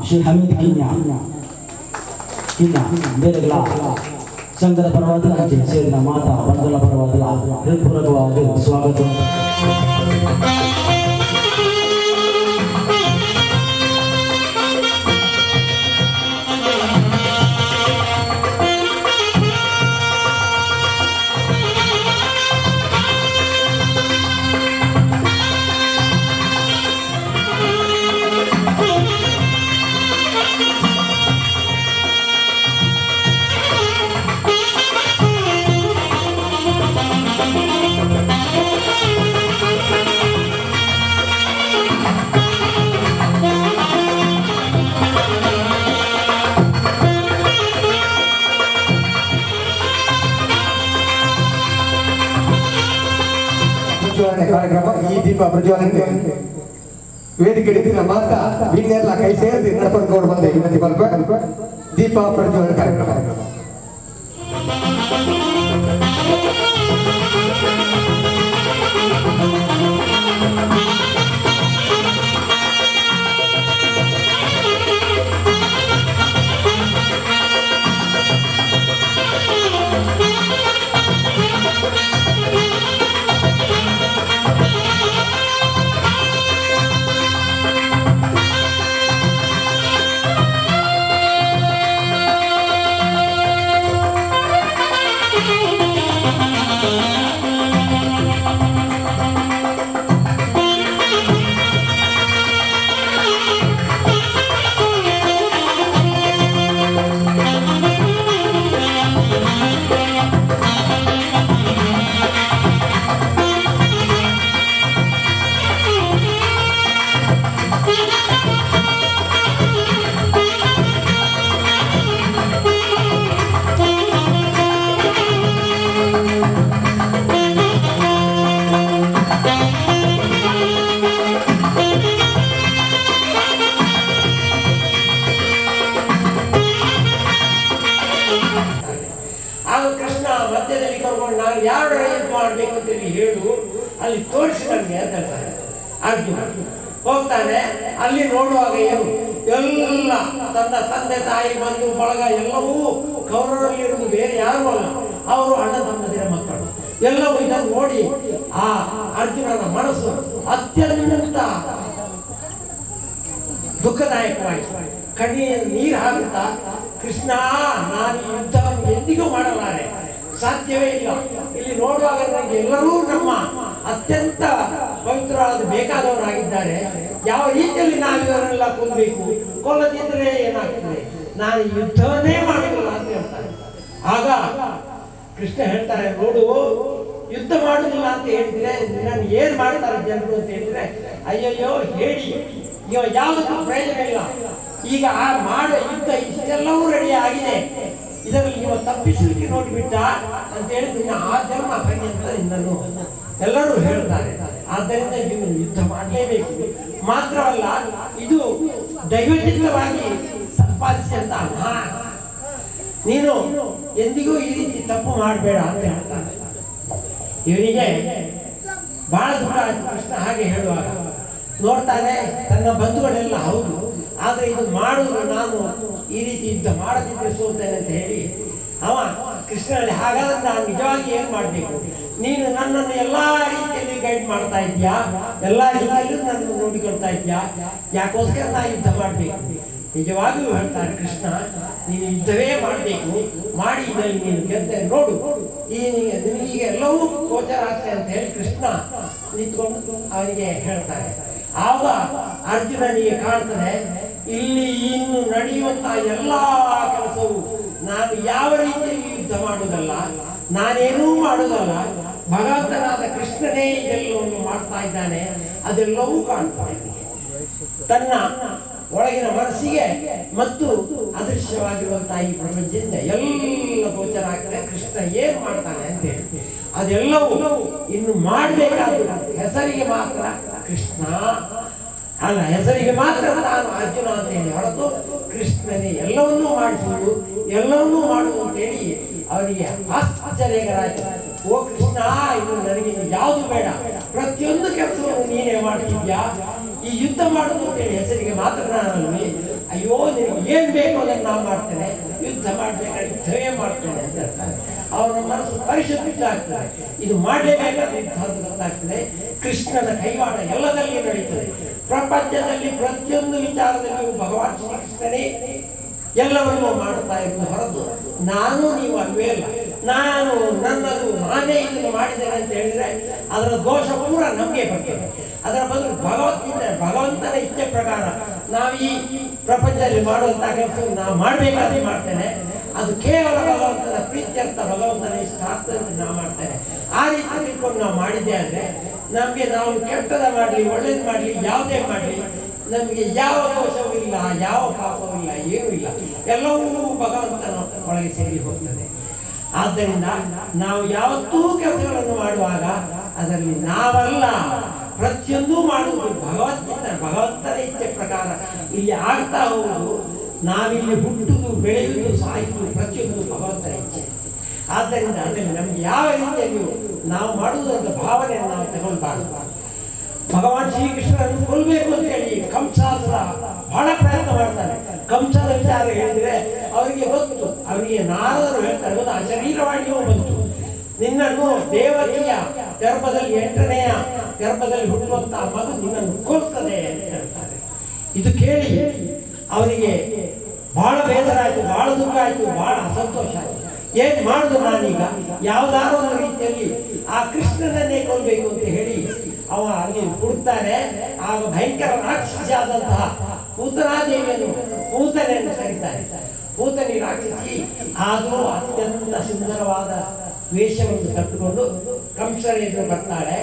ಶ್ರೀ ಹಮೀದ್ ಕಿನ್ಯಾ ಕಿನ್ಯಾ ಬೇರೆಗಳ ಸಂಘದ ಪರವಾದ ಅಂಚೆ ಸೇರಿದ ಮಾತಾ ಬಂಧುಗಳ ಪರವಾದ ಹೃತ್ಪೂರ್ವಕವಾದ ಸ್ವಾಗತ. ಕಾರ್ಯಕ್ರಮ ಈ ದೀಪ ಪ್ರಜ್ವಲನೆ ವೇದಿಕೆ ಮಾತಾ ಬಿನ್ನೆಲ್ಲ ಕೈ ಸೇರಿದು ನಡ್ಕೊಂಡು ಬಂದೆ ಇವತ್ತಿ ಸ್ವಲ್ಪ ದೀಪ ಪ್ರಜ್ವಲನೆ ಕಾರ್ಯಕ್ರಮ. ಮಾಡಬೇಕು ಅಂತೇಳಿ ಹೇಳು, ಅಲ್ಲಿ ತೋರಿಸಿ ನನಗೆ ಅಂತ ಹೇಳ್ತಾರೆ. ಅರ್ಜುನ ಹೋಗ್ತಾನೆ. ಅಲ್ಲಿ ನೋಡುವಾಗ ಏನು ಎಲ್ಲ ತನ್ನ ತಂದೆ ತಾಯಿ ಬಂಧು ಬಳಗ ಎಲ್ಲವೂ ಕೌರವರಲ್ಲಿರುವುದು ಬೇರೆ ಯಾರೂ ಅಲ್ಲ, ಅವರು ಅಣ್ಣ ತಮ್ಮಂದಿರ ಮಕ್ಕಳು ಎಲ್ಲವೂ. ಇದನ್ನು ನೋಡಿ ಆ ಅರ್ಜುನನ ಮನಸ್ಸು ಅತ್ಯಂತ ದುಃಖದಾಯಕವಾಯಿತು. ಕಣ್ಣಿನ ನೀರು ಹಾಕುತ್ತಾ, ಕೃಷ್ಣ ನಾನು ಈ ಯುದ್ಧವನ್ನು ಎಂದಿಗೂ ಮಾಡಲಾರೆ, ಸಾಧ್ಯವೇ ಇಲ್ಲ. ಇಲ್ಲಿ ನೋಡುವಾಗ ನನಗೆ ಎಲ್ಲರೂ ನಮ್ಮ ಅತ್ಯಂತ ಪವಿತ್ರವಾದ ಬೇಕಾದವರಾಗಿದ್ದಾರೆ. ಯಾವ ರೀತಿಯಲ್ಲಿ ನಾವು ಇವರನ್ನೆಲ್ಲ ಕೊಲ್ಲಬೇಕು, ಕೊಲ್ಲದಿದ್ದರೆ ಏನಾಗ್ತದೆ, ನಾನು ಯುದ್ಧವನ್ನೇ ಮಾಡಲ್ಲ ಅಂತ ಹೇಳ್ತಾರೆ. ಆಗ ಕೃಷ್ಣ ಹೇಳ್ತಾರೆ, ನೋಡು ಯುದ್ಧ ಮಾಡುವುದಿಲ್ಲ ಅಂತ ಹೇಳಿದ್ರೆ ನಾನು ಏನು ಮಾಡ್ತಾರೆ ಜನರು ಅಂತ ಹೇಳಿದ್ರೆ, ಅಯ್ಯಯ್ಯೋ ಹೇಳಿ ಇವ ಯಾವುದಕ್ಕೂ ಪ್ರಯೋಜನ ಇಲ್ಲ. ಈಗ ಆ ಮಾಡೋ ಯುದ್ಧ ಇಷ್ಟೆಲ್ಲವೂ ರೆಡಿ ಆಗಿದೆ, ಇದರಲ್ಲಿ ನೀವು ತಪ್ಪಿಸಲಿಕ್ಕೆ ನೋಡಿಬಿಟ್ಟ ಅಂತ ಹೇಳಿ ನಿನ್ನ ಆ ಜನ್ಮ ಪರ್ಯಂತ ನಿನ್ನನ್ನು ಎಲ್ಲರೂ ಹೇಳ್ತಾರೆ. ಆದ್ದರಿಂದ ನೀವು ಯುದ್ಧ ಮಾಡಲೇಬೇಕು. ಮಾತ್ರವಲ್ಲ, ಇದು ದೈವಚಿತ್ತವಾಗಿ ಸಂಪಾದಿಸಿದಂತ ಮಹಾ, ನೀನು ಎಂದಿಗೂ ಈ ರೀತಿ ತಪ್ಪು ಮಾಡಬೇಡ ಅಂತ ಹೇಳ್ತಾನೆ. ಇವನಿಗೆ ಬಹಳ ದುಃಖ ಆಯ್ತು ಕೃಷ್ಣ ಹಾಗೆ ಹೇಳುವಾಗ. ನೋಡ್ತಾನೆ ತನ್ನ ಬಂಧುಗಳೆಲ್ಲ ಹೌದು, ಆದರೆ ಇದು ಮಾಡುವುದು ನಾನು ಈ ರೀತಿ ಯುದ್ಧ ಮಾಡದಿದ್ದರೆ ಸೋಲ್ತೇನೆ ಅಂತ ಹೇಳಿ ಅವ ಕೃಷ್ಣನಲ್ಲಿ, ಹಾಗಾದ್ರೆ ನಾನು ನಿಜವಾಗಿ ಏನು ಮಾಡಬೇಕು? ನೀನು ನನ್ನನ್ನು ಎಲ್ಲ ರೀತಿಯಲ್ಲಿ ಗೈಡ್ ಮಾಡ್ತಾ ಇದ್ದೀಯಾ, ಎಲ್ಲ ರೀತಿಯಲ್ಲೂ ನನ್ನನ್ನು ನೋಡಿಕೊಳ್ತಾ ಇದ್ದೀಯಾ, ಯಾಕೋಸ್ಕರ ನಾ ಯುದ್ಧ ಮಾಡಬೇಕು? ನಿಜವಾಗಿಯೂ ಹೇಳ್ತಾರೆ ಕೃಷ್ಣ, ನೀನು ಯುದ್ಧವೇ ಮಾಡಬೇಕು, ಮಾಡಿ ಇದರಲ್ಲಿ ನೀನು ಗೆದ್ದೆ ನೋಡು, ಈ ನಿನಗೀಗ ಎಲ್ಲವೂ ಗೋಚರ ಆಗ್ತದೆ ಅಂತ ಹೇಳಿ ಕೃಷ್ಣ ನಿಂತ್ಕೊಂಡು ಅವನಿಗೆ ಹೇಳ್ತಾರೆ. ಆಗ ಅರ್ಜುನನಿಗೆ ಕಾಣ್ತದೆ, ಇಲ್ಲಿ ಇನ್ನು ನಡೆಯುವಂತಹ ಎಲ್ಲ ಕೆಲಸವು ನಾನು ಯಾವ ರೀತಿಯಲ್ಲಿ ಯುದ್ಧ ಮಾಡುವುದಲ್ಲ, ನಾನೇನೂ ಮಾಡುವುದಲ್ಲ, ಭಗವಂತನಾದ ಕೃಷ್ಣನೇ ಇದೆಲ್ಲವನ್ನು ಮಾಡ್ತಾ ಇದ್ದಾನೆ, ಅದೆಲ್ಲವೂ ಕಾಣ್ತಾ ಇದೆ ತನ್ನ ಒಳಗಿನ ಮನಸ್ಸಿಗೆ ಮತ್ತು ಅದೃಶ್ಯವಾಗಿರುವಂತಹ ಈ ಪ್ರಪಂಚದಿಂದ ಎಲ್ಲ ಗೋಚರ ಆಗ್ತದೆ ಕೃಷ್ಣ ಏನ್ ಮಾಡ್ತಾನೆ ಅಂತ ಹೇಳಿ. ಅದೆಲ್ಲವೂ ಇನ್ನು ಮಾಡಬೇಕಾದ ಹೆಸರಿಗೆ ಮಾತ್ರ ಕೃಷ್ಣ ಅಲ್ಲ, ಹೆಸರಿಗೆ ಮಾತ್ರ ತಾನು ಅರ್ಜುನ ಅಂತ ಹೇಳಿ ಹೊರತು ಕೃಷ್ಣನೇ ಎಲ್ಲವನ್ನೂ ಮಾಡಿಸುವುದು, ಎಲ್ಲವನ್ನೂ ಮಾಡುವುದು ಅಂತೇಳಿ ಅವನಿಗೆ ಆಶ್ಚರ್ಯಕರಾಯಿತು. ಓ ಕೃಷ್ಣ, ಇನ್ನು ನನಗೆ ಯಾವುದು ಬೇಡ, ಪ್ರತಿಯೊಂದು ಕೆಲಸವನ್ನು ನೀನೇ ಮಾಡ್ತಿದ್ಯಾ, ಈ ಯುದ್ಧ ಮಾಡುದು ಅಂತೇಳಿ ಹೆಸರಿಗೆ ಮಾತ್ರ ನಾನಲ್ಲಿ, ಅಯ್ಯೋ ನಿನಗೆ ಏನ್ ಬೇಕು ಅದನ್ನು ನಾನು ಮಾಡ್ತೇನೆ, ಯುದ್ಧ ಮಾಡ್ಬೇಕಾದ್ರೆ ಯುದ್ಧವೇ ಮಾಡ್ತೇನೆ ಅಂತ ಹೇಳ್ತಾರೆ. ಅವನ ಮನಸ್ಸು ಪರಿಶುದ್ಧ ಆಗ್ತದೆ, ಇದು ಮಾಡಲೇಬೇಕಾದ ಯುದ್ಧ ಅಂತ ಗೊತ್ತಾಗ್ತದೆ. ಕೃಷ್ಣನ ಕೈವಾಡ ಎಲ್ಲದಲ್ಲಿಯೂ ನಡೀತದೆ. ಪ್ರಪಂಚದಲ್ಲಿ ಪ್ರತಿಯೊಂದು ವಿಚಾರದಲ್ಲಿಯೂ ಭಗವಾನ್ ಶ್ರೀಕೃಷ್ಣನೇ ಎಲ್ಲವನ್ನೂ ಮಾಡುತ್ತಾ ಇರುವುದು ಹೊರತು ನಾನು ನೀವು ಅಲ್ವೇ ಅಲ್ಲ. ನಾನು ನನ್ನದು ನಾನೇ ಇದನ್ನು ಮಾಡಿದ್ದೇನೆ ಅಂತ ಹೇಳಿದ್ರೆ ಅದರ ದೋಷ ಪೂರ ನಮಗೆ ಬರ್ತದೆ. ಅದರ ಬದಲು ಭಗವಂತನ ಇಚ್ಛೆ ಪ್ರಕಾರ ನಾವು ಈ ಪ್ರಪಂಚದಲ್ಲಿ ಮಾಡುವಂತಹ ಕೆಲಸವನ್ನು ನಾವು ಮಾಡಬೇಕಾದ್ರೆ ಮಾಡ್ತೇನೆ, ಅದು ಕೇವಲ ಭಗವಂತನ ಪ್ರೀತ್ಯರ್ಥ, ಭಗವಂತನ ಇಷ್ಟಾರ್ಥ ಅಂತ ನಾವು ಮಾಡ್ತೇನೆ. ಆ ರೀತಿ ತಿಳ್ಕೊಂಡು ನಾವು ಮಾಡಿದ್ದೆ ಆದರೆ ನಮಗೆ ನಾವು ಕೆಟ್ಟದ ಮಾಡಲಿ ಒಳ್ಳೇದು ಮಾಡಲಿ ಯಾವುದೇ ಮಾಡಲಿ ನಮಗೆ ಯಾವ ದೋಷವೂ ಇಲ್ಲ, ಯಾವ ಪಾಪವೂ ಇಲ್ಲ, ಏನೂ ಇಲ್ಲ, ಎಲ್ಲವೂ ಭಗವಂತನ ಒಳಗೆ ಸೇರಿ ಹೋಗ್ತದೆ. ಆದ್ದರಿಂದ ನಾವು ಯಾವತ್ತೂ ಕೆಲಸಗಳನ್ನು ಮಾಡುವಾಗ ಅದರಲ್ಲಿ ನಾವಲ್ಲ, ಪ್ರತಿಯೊಂದೂ ಮಾಡುವುದು ಭಗವಂತನ ಇಚ್ಛೆ ಪ್ರಕಾರ ಇಲ್ಲಿ ಆಗ್ತಾ ಹೋಗುವುದು. ನಾವಿಲ್ಲಿ ಹುಟ್ಟುವುದು, ಬೆಳೆಯುವುದು, ಸಾಯುವುದು ಪ್ರತಿಯೊಂದು ಭಗವಂತನ ಇಚ್ಛೆ. ಆದ್ದರಿಂದ ಅದರಲ್ಲಿ ನಮ್ಗೆ ಯಾವ ರೀತಿಯಲ್ಲಿಯೂ ನಾವು ಮಾಡುವುದು ಅಂತ ಭಾವನೆಯನ್ನು ನಾವು ತಗೊಳ್ಬಾರ್ದು. ಭಗವಾನ್ ಶ್ರೀಕೃಷ್ಣನನ್ನು ಕೊಲ್ಲಬೇಕು ಅಂತೇಳಿ ಕಂಸಾಸುರ ಬಹಳ ಪ್ರಯತ್ನ ಮಾಡ್ತಾನೆ. ಕಂಸದ ವಿಚಾರ ಹೇಳಿದ್ರೆ ಅವರಿಗೆ ಗೊತ್ತು, ಅವರಿಗೆ ನಾರದರು ಹೇಳ್ತಾರೆ, ಒಂದು ಅಶರೀರವಾಣಿಯೂ ಬಂತು, ನಿನ್ನನ್ನು ದೇವಕಿಯ ಗರ್ಭದಲ್ಲಿ 8ನೆಯ ಗರ್ಭದಲ್ಲಿ ಹುಟ್ಟುವಂತಹ ಮಗು ನಿನ್ನನ್ನು ಕೊಲ್ತದೆ ಅಂತ ಹೇಳ್ತಾರೆ. ಇದು ಕೇಳಿ ಅವನಿಗೆ ಬಹಳ ಬೇಸರ ಆಯಿತು, ಬಹಳ ದುಃಖ ಆಯಿತು, ಬಹಳ ಅಸಂತೋಷ ಆಯಿತು. ಏನ್ ಮಾಡುದು ನಾನೀಗ, ಯಾವುದಾದ್ರು ಒಂದು ರೀತಿಯಲ್ಲಿ ಆ ಕೃಷ್ಣನನ್ನೇ ಕೊಲ್ಬೇಕು ಅಂತ ಹೇಳಿ ಅವ ಅಲ್ಲಿ ಹುಡುಕ್ತಾನೆ. ಆಗ ಭಯಂಕರ ರಾಕ್ಷಸಿ ಆದಂತಹ ಪೂತನಾದೇವಿಯನ್ನು ಪೂತನೆಯನ್ನು ಕರೀತಾರೆ. ಪೂತನಿ ರಾಕ್ಷಸಿ ಆದರೂ ಅತ್ಯಂತ ಸುಂದರವಾದ ವೇಷವನ್ನು ಕಟ್ಟಿಕೊಂಡು ಕಂಸನ ಎದುರು ಬರ್ತಾಳೆ.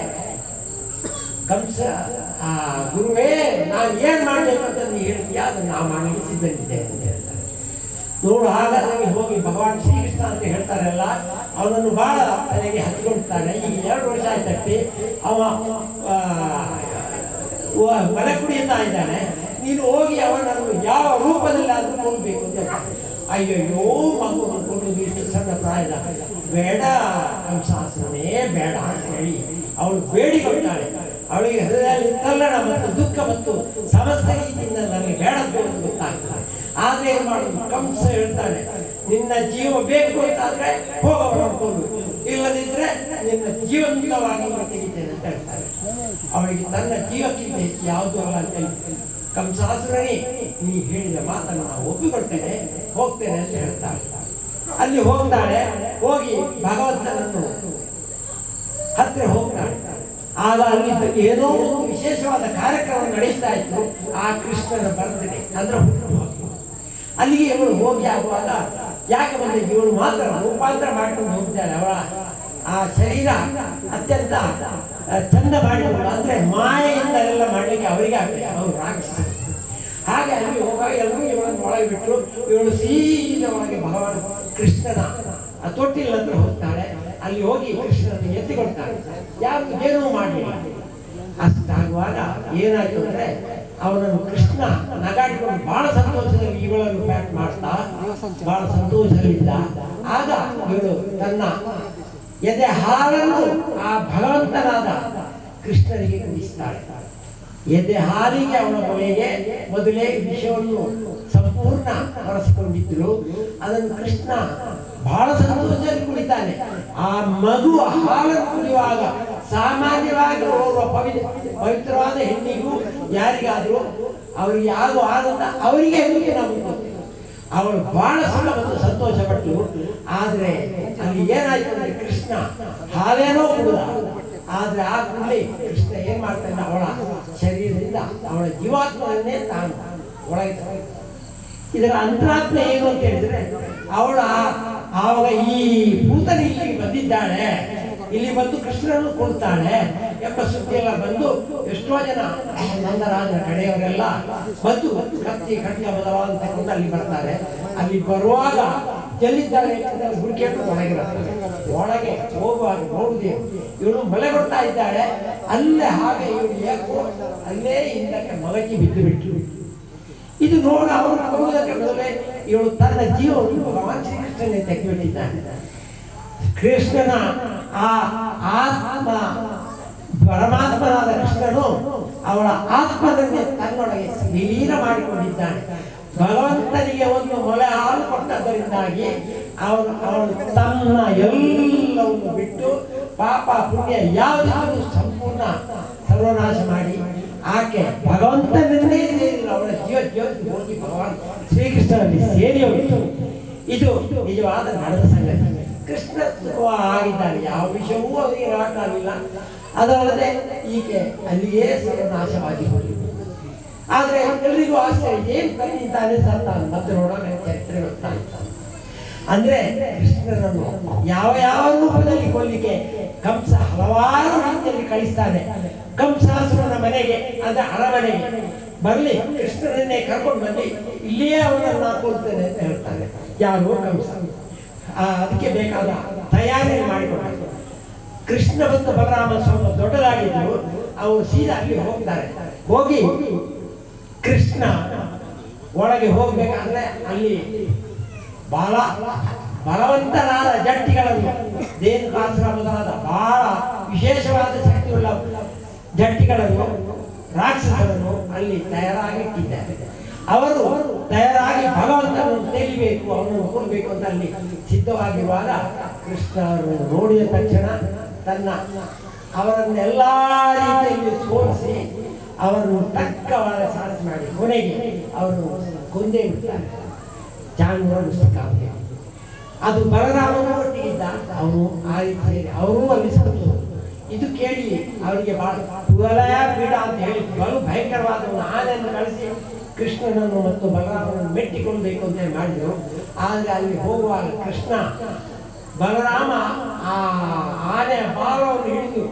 ಕಂಸ, ಆ ಗುರುವೇ, ನಾನು ಏನ್ ಮಾಡ್ಬೇಕು ಅಂತ ನೀ ಹೇಳ್ತೀಯಾ, ಅದನ್ನು ನಾ ಮಾಡಲಿಕ್ಕೆ ಸಿದ್ಧನಿದ್ದೇನೆ ಅಂತ ಹೇಳ್ತಾರೆ. ನೋಡು, ಹಾಗಾಗಿ ಹೋಗಿ ಭಗವಾನ್ ಶ್ರೀಕೃಷ್ಣ ಅಂತ ಹೇಳ್ತಾರಲ್ಲ, ಅವನನ್ನು ಬಹಳ ತಲೆಗೆ ಹಚ್ಕೊಳ್ತಾನೆ. ಈಗ 2 ವರ್ಷ ಆಯ್ತಟ್ಟಿ ಅವ ಮನೆ ಕುಡಿಯುತ್ತಾ ಇದ್ದಾನೆ, ನೀನು ಹೋಗಿ ಅವನನ್ನು ಯಾವ ರೂಪದಲ್ಲಿ ಆದ್ರೂ ಕೊಲ್ಬೇಕು ಅಂತ ಹೇಳ್ತಾನೆ. ಅಯ್ಯಯ್ಯೋ, ಮಗು ಕೊಲ್ಲುವುದು ಇಷ್ಟು ಸಣ್ಣ ಪ್ರಾಯದ, ಬೇಡ ಕಂಸಾಸುರನೇ ಬೇಡ ಅಂತ ಹೇಳಿ ಅವಳು ಬೇಡಿಕೊಳ್ತಾಳೆ. ಅವಳಿಗೆ ಹೃದಯದಲ್ಲಿ ತಲ್ಲಣ ಮತ್ತು ದುಃಖ ಮತ್ತು ಸಮಸ್ತ ರೀತಿಯಿಂದ ನನಗೆ ಬೇಡದ್ದು ಅಂತ ಗೊತ್ತಾಗ್ತದೆ. ಆದ್ರೆ ಏನ್ ಮಾಡುದು, ಕಂಸ ಹೇಳ್ತಾನೆ, ನಿನ್ನ ಜೀವ ಬೇಕು ಅಂತಾದ್ರೆ ಹೋಗವನನ್ನು ಕೊಲ್ಲು, ಇಲ್ಲದಿದ್ರೆ ನಿನ್ನ ಜೀವಂತವಾಗಿ ತೆಗಿತೇನೆ ಅಂತ ಹೇಳ್ತಾನೆ. ಅವಳಿಗೆ ತನ್ನ ಜೀವಕ್ಕಿಂತ ಹೆಚ್ಚು ಯಾವುದು ಅಲ್ಲ ಅಂತ ಹೇಳಿ, ಕಂಸಾಸುರನೇ ನೀ ಹೇಳಿದ ಮಾತನ್ನು ನಾವು ಒಪ್ಪಿಕೊಳ್ತೇನೆ, ಹೋಗ್ತೇನೆ ಅಂತ ಹೇಳ್ತಾಳೆ. ಅಲ್ಲಿ ಹೋಗ್ತಾಳೆ, ಹೋಗಿ ಭಗವಂತನನ್ನು ಹತ್ತಿರ ಹೋಗ್ತಾಳೆ. ಆಗ ಅಲ್ಲಿ ಏನೋ ಒಂದು ವಿಶೇಷವಾದ ಕಾರ್ಯಕ್ರಮ ನಡೀತಾ ಇತ್ತು, ಆ ಕೃಷ್ಣನ ಬರ್ತ್ಡೇ ಅಂದ್ರೆ ಹುಟ್ಟುಹಬ್ಬ. ಅಲ್ಲಿಗೆ ಇವಳು ಹೋಗಿ ಆಗುವಾಗ ಯಾಕೆ ಬಂದ, ಇವಳು ಮಾತ್ರ ರೂಪಾಂತರ ಮಾಡ್ಕೊಂಡು ಹೋಗ್ತಾಳೆ. ಅವಳ ಆ ಶರೀರ ಅತ್ಯಂತ ಚಂದ ಮಾಡಿದ್ರು. ಅಂದರೆ ಮಾಯೆಯಿಂದಲೆಲ್ಲ ಮಾಡಲಿಕ್ಕೆ ಅವರಿಗೆ ಆಗಲಿಲ್ಲ, ಅವರು ರಾಕ್ಷಸ. ಹಾಗೆ ಅಲ್ಲಿ ಹೋಗುವಾಗ ಎಲ್ಲರೂ ಇವಳನ್ನು ಒಳಗೆ ಬಿಟ್ಟರು. ಇವಳು ಸೀದಾ ಒಳಗೆ ಭಗವಾನ್ ಕೃಷ್ಣನ ಆ ತೊಟ್ಟಿಲ ಹತ್ರ ಹೋಗ್ತಾಳೆ. ಅಲ್ಲಿ ಹೋಗಿ ಕೃಷ್ಣನನ್ನು ಎತ್ತಿಕೊಳ್ತಾಳೆ. ಯಾರು ಏನೂ ಮಾಡಲಿಲ್ಲ. ಅಷ್ಟಾಗುವಾಗ ಏನಾಯ್ತು ಅಂದರೆ ಅವನನ್ನು ಕೃಷ್ಣ ನಗಾಡಿಕೊಂಡು ಬಹಳ ಸಂತೋಷದಲ್ಲಿ ಇವಳನ್ನು ಪ್ಯಾಕ್ ಮಾಡ್ತಾ ಬಹಳ ಸಂತೋಷದಲ್ಲಿದ್ದ. ಆಗ ಇವಳು ತನ್ನ ಎದೆ ಹಾಲನ್ನು ಆ ಭಗವಂತನಾದ ಕೃಷ್ಣನಿಗೆ ಕುಡಿಸ್ತಾಳೆ. ಎದೆ ಹಾಲಿಗೆ ಅವಳ ಮನೆಗೆ ಮೊದಲೇ ವಿಷವನ್ನು ಸಂಪೂರ್ಣ ಹೊರಸಿಕೊಂಡಿದ್ರು. ಅದನ್ನು ಕೃಷ್ಣ ಬಹಳ ಸಂತೋಷದಲ್ಲಿ ಕುಡಿತಾನೆ. ಆ ಮಗು ಹಾಲನ್ನು ಕುಡಿಯುವಾಗ ಸಾಮಾನ್ಯವಾಗಿ ಓರ್ವ ಪವಿತ್ರವಾದ ಹೆಣ್ಣಿಗೂ ಯಾರಿಗಾದರೂ ಅವರಿಗೆ ಆಗುವ ಆನಂದ ಅವರಿಗೆ ಹೆಣ್ಣಿಗೆ ನಮಗೆ ಗೊತ್ತಿಲ್ಲ. ಅವಳು ಬಹಳ ಸುಖ ಮತ್ತು ಸಂತೋಷ ಪಟ್ಟಳು. ಆದರೆ ಅಲ್ಲಿ ಏನಾಯ್ತು ಅಂದರೆ ಕೃಷ್ಣ ಹಾಲೇನೋ ಕುಡಿದ. ಆದರೆ ಆ ಕೂಡಲೇ ಕೃಷ್ಣ ಏನ್ ಮಾಡ್ತಾನೆ, ಅವಳ ಶರೀರದಿಂದ ಅವಳ ಜೀವಾತ್ಮವನ್ನೇ ತಾನು ಒಳಗೆ ತಗೊಂಡ. ಇದರ ಅಂತರಾತ್ಮ ಏನು ಅಂತ ಹೇಳಿದ್ರೆ, ಅವಳ ಆವಾಗ ಈ ಭೂತನ ಇಲ್ಲಿಗೆ ಬಂದಿದ್ದಾಳೆ, ಇಲ್ಲಿ ಬಂದು ಕೃಷ್ಣನನ್ನು ಕೊಡ್ತಾಳೆ ಎಂಬ ಸುದ್ದಿಯೆಲ್ಲ ಬಂದು ಎಷ್ಟೋ ಜನ ನಂದರಾಜನ ಕಡೆಯವರೆಲ್ಲ ಬಂದು ಕತ್ತಿ ಖಡ್ಗ ಬದಲಾದ ತಗೊಂಡು ಅಲ್ಲಿ ಬರ್ತಾರೆ. ಅಲ್ಲಿ ಬರುವಾಗ ಎಲ್ಲಿದ್ದಾಳೆ ಹುಡುಕಿಯನ್ನು ಒಳಗೆ ಬರ್ತಾರೆ. ಒಳಗೆ ಹೋಗುವಾಗ ನೋಡುದೇನು, ಇವಳು ಮಳೆ ಕೊಡ್ತಾ ಇದ್ದಾಳೆ. ಅಲ್ಲೇ ಹಾಗೆ ಇವಳು ಯಾಕೋ ಅಲ್ಲೇ ಹಿಂದಕ್ಕೆ ಮಗಚಿ ಬಿದ್ದು ಬಿಟ್ಟು ಇದು ನೋಡ ಅವನು ಕೊಡುವುದಕ್ಕೆ ಮೊದಲೇ ಇವಳು ತನ್ನ ಜೀವವನ್ನು ಭಗವಾನ್ ಶ್ರೀಕೃಷ್ಣನೇ ತೆಗೆದುಬಿಟ್ಟಿದ್ದಾನೆ. ಕೃಷ್ಣನ ಆ ಆತ್ಮ ಪರಮಾತ್ಮನಾದ ಕೃಷ್ಣನು ಅವಳ ಆತ್ಮದನ್ನೇ ತನ್ನೊಳಗೆ ವಿಲೀನ ಮಾಡಿಕೊಂಡಿದ್ದಾನೆ. ಭಗವಂತನಿಗೆ ಒಂದು ಮೊಳೆ ಹಾಲು ಕೊಟ್ಟದ್ದರಿಂದಾಗಿ ಅವನು ತನ್ನ ಎಲ್ಲವನ್ನು ಬಿಟ್ಟು ಪಾಪ ಪುಣ್ಯ ಯಾವುದಾದರೂ ಸಂಪೂರ್ಣ ಸರ್ವನಾಶ ಮಾಡಿ ಆಕೆ ಭಗವಂತನನ್ನೇ ಸೇರಿಲ್ಲ. ಅವಳ ಜೀವ ಜ್ಯೋತಿ ಹೋಗಿ ಭಗವಾನ್ ಶ್ರೀಕೃಷ್ಣನಲ್ಲಿ ಸೇರಿ ಹೋಗಿತ್ತು. ಇದು ನಿಜವಾದ ನಡೆದ ಸಂಗತಿ. ಕೃಷ್ಣ ಆಗಿದ್ದಾನೆ, ಯಾವ ವಿಷಯವೂ ಅವರಿಗೆ ಆಗಲಿಲ್ಲ. ಅದಲ್ಲದೆ ಈಕೆ ಅಲ್ಲಿಯೇ ಸರ್ವನಾಶವಾಗಿ ಹೋಗಿತ್ತು. ಆದರೆ ಎಲ್ರಿಗೂ ಆಶ್ಚರ್ಯ, ಏನು ಕಣ್ಣಿಂತಾನೆ ಸತ್ತ ಮತ್ತೆ ನೋಡೋಣ ಚರಿತ್ರೆ ಗೊತ್ತಾಗ್ತಾನೆ. ಅಂದ್ರೆ ಕೃಷ್ಣನನ್ನು ಯಾವ ಯಾವ ರೂಪದಲ್ಲಿ ಕೊಲ್ಲಿಕ್ಕೆ ಕಂಸ ಹಲವಾರು ರೀತಿಯಲ್ಲಿ ಕಳಿಸ್ತಾನೆ. ಕಂಸಾಸುರನ ಮನೆಗೆ ಅಂದ್ರೆ ಅರಮನೆಗೆ ಬರಲಿ, ಕೃಷ್ಣನನ್ನೇ ಕರ್ಕೊಂಡು ಬನ್ನಿ, ಇಲ್ಲಿಯೇ ಅವನನ್ನು ಕೊಲ್ತೇನೆ ಅಂತ ಹೇಳ್ತಾನೆ. ಯಾರು? ಕಂಸ. ಅದಕ್ಕೆ ಬೇಕಾದ ತಯಾರಿ ಮಾಡಿಕೊಂಡ ಕೃಷ್ಣ ಮತ್ತು ಬಲರಾಮ ಸ್ವಲ್ಪ ದೊಡ್ಡದಾಗಿದ್ದರು. ಅವರು ಸೀದಾ ಅಲ್ಲಿ ಹೋಗ್ತಾರೆ. ಹೋಗಿ ಕೃಷ್ಣ ಒಳಗೆ ಹೋಗ್ಬೇಕಾದ್ರೆ ಅಲ್ಲಿ ಬಹಳ ಬಲವಂತರಾದ ಜಟ್ಟಿಗಳನ್ನು, ದೇನುಕಾಸುರ ಮೊದಲಾದ ಬಹಳ ವಿಶೇಷವಾದ ಶಕ್ತಿಯುಳ್ಳ ಜಟ್ಟಿಗಳನ್ನು, ರಾಕ್ಷಸರನ್ನು ಅಲ್ಲಿ ತಯಾರಾಗಿಟ್ಟಿದ್ದಾರೆ. ಅವರು ತಯಾರಾಗಿ ಭಗವಂತನನ್ನು ತೆಲಿಬೇಕು, ಅವನನ್ನು ಕೊಡಬೇಕು ಅಂತ ಅಲ್ಲಿ ಸಿದ್ಧವಾಗಿರುವಾಗ ಕೃಷ್ಣ ಅವರನ್ನು ನೋಡಿದ ತಕ್ಷಣ ತನ್ನ ಅವರನ್ನೆಲ್ಲ ರೀತಿಯಲ್ಲಿ ಸೋಲಿಸಿ ಅವರನ್ನು ತಕ್ಕವಾದ ಸಾಹಸ ಮಾಡಿ ಕೊನೆಗೆ ಅವರು ಕೊಂದೇ ಬಿಡ್ತಾರೆ. ಚಾಣೂರನ್ನು ಸಿಕ್ಕಾಗುತ್ತೆ. ಅದು ಬಲರಾಮನ ಒಟ್ಟಿಗಿದ್ದ ಅವನು ಆ ರೀತಿ ಸೇರಿ ಅವರೂ ಅಲ್ಲಿ ಸತ್ತು. ಇದು ಕೇಳಿ ಅವರಿಗೆ ಬಹಳ ಕುವಲಯ ಪೀಡ ಅಂತ ಹೇಳಿ ಬಲು ಭಯಂಕರವಾದ ಒಂದು ಆನೆಯನ್ನು ಕಳಿಸಿ ಕೃಷ್ಣನನ್ನು ಮತ್ತು ಬಲರಾಮನನ್ನು ಮೆಟ್ಟಿಕೊಳ್ಬೇಕು ಅಂತ ಮಾಡಿದರು. ಆದರೆ ಅಲ್ಲಿ ಹೋಗುವಾಗ ಕೃಷ್ಣ ಬಲರಾಮ ಆ ಆನೆಯ ಬಾಲವನ್ನು ಹಿಡಿದು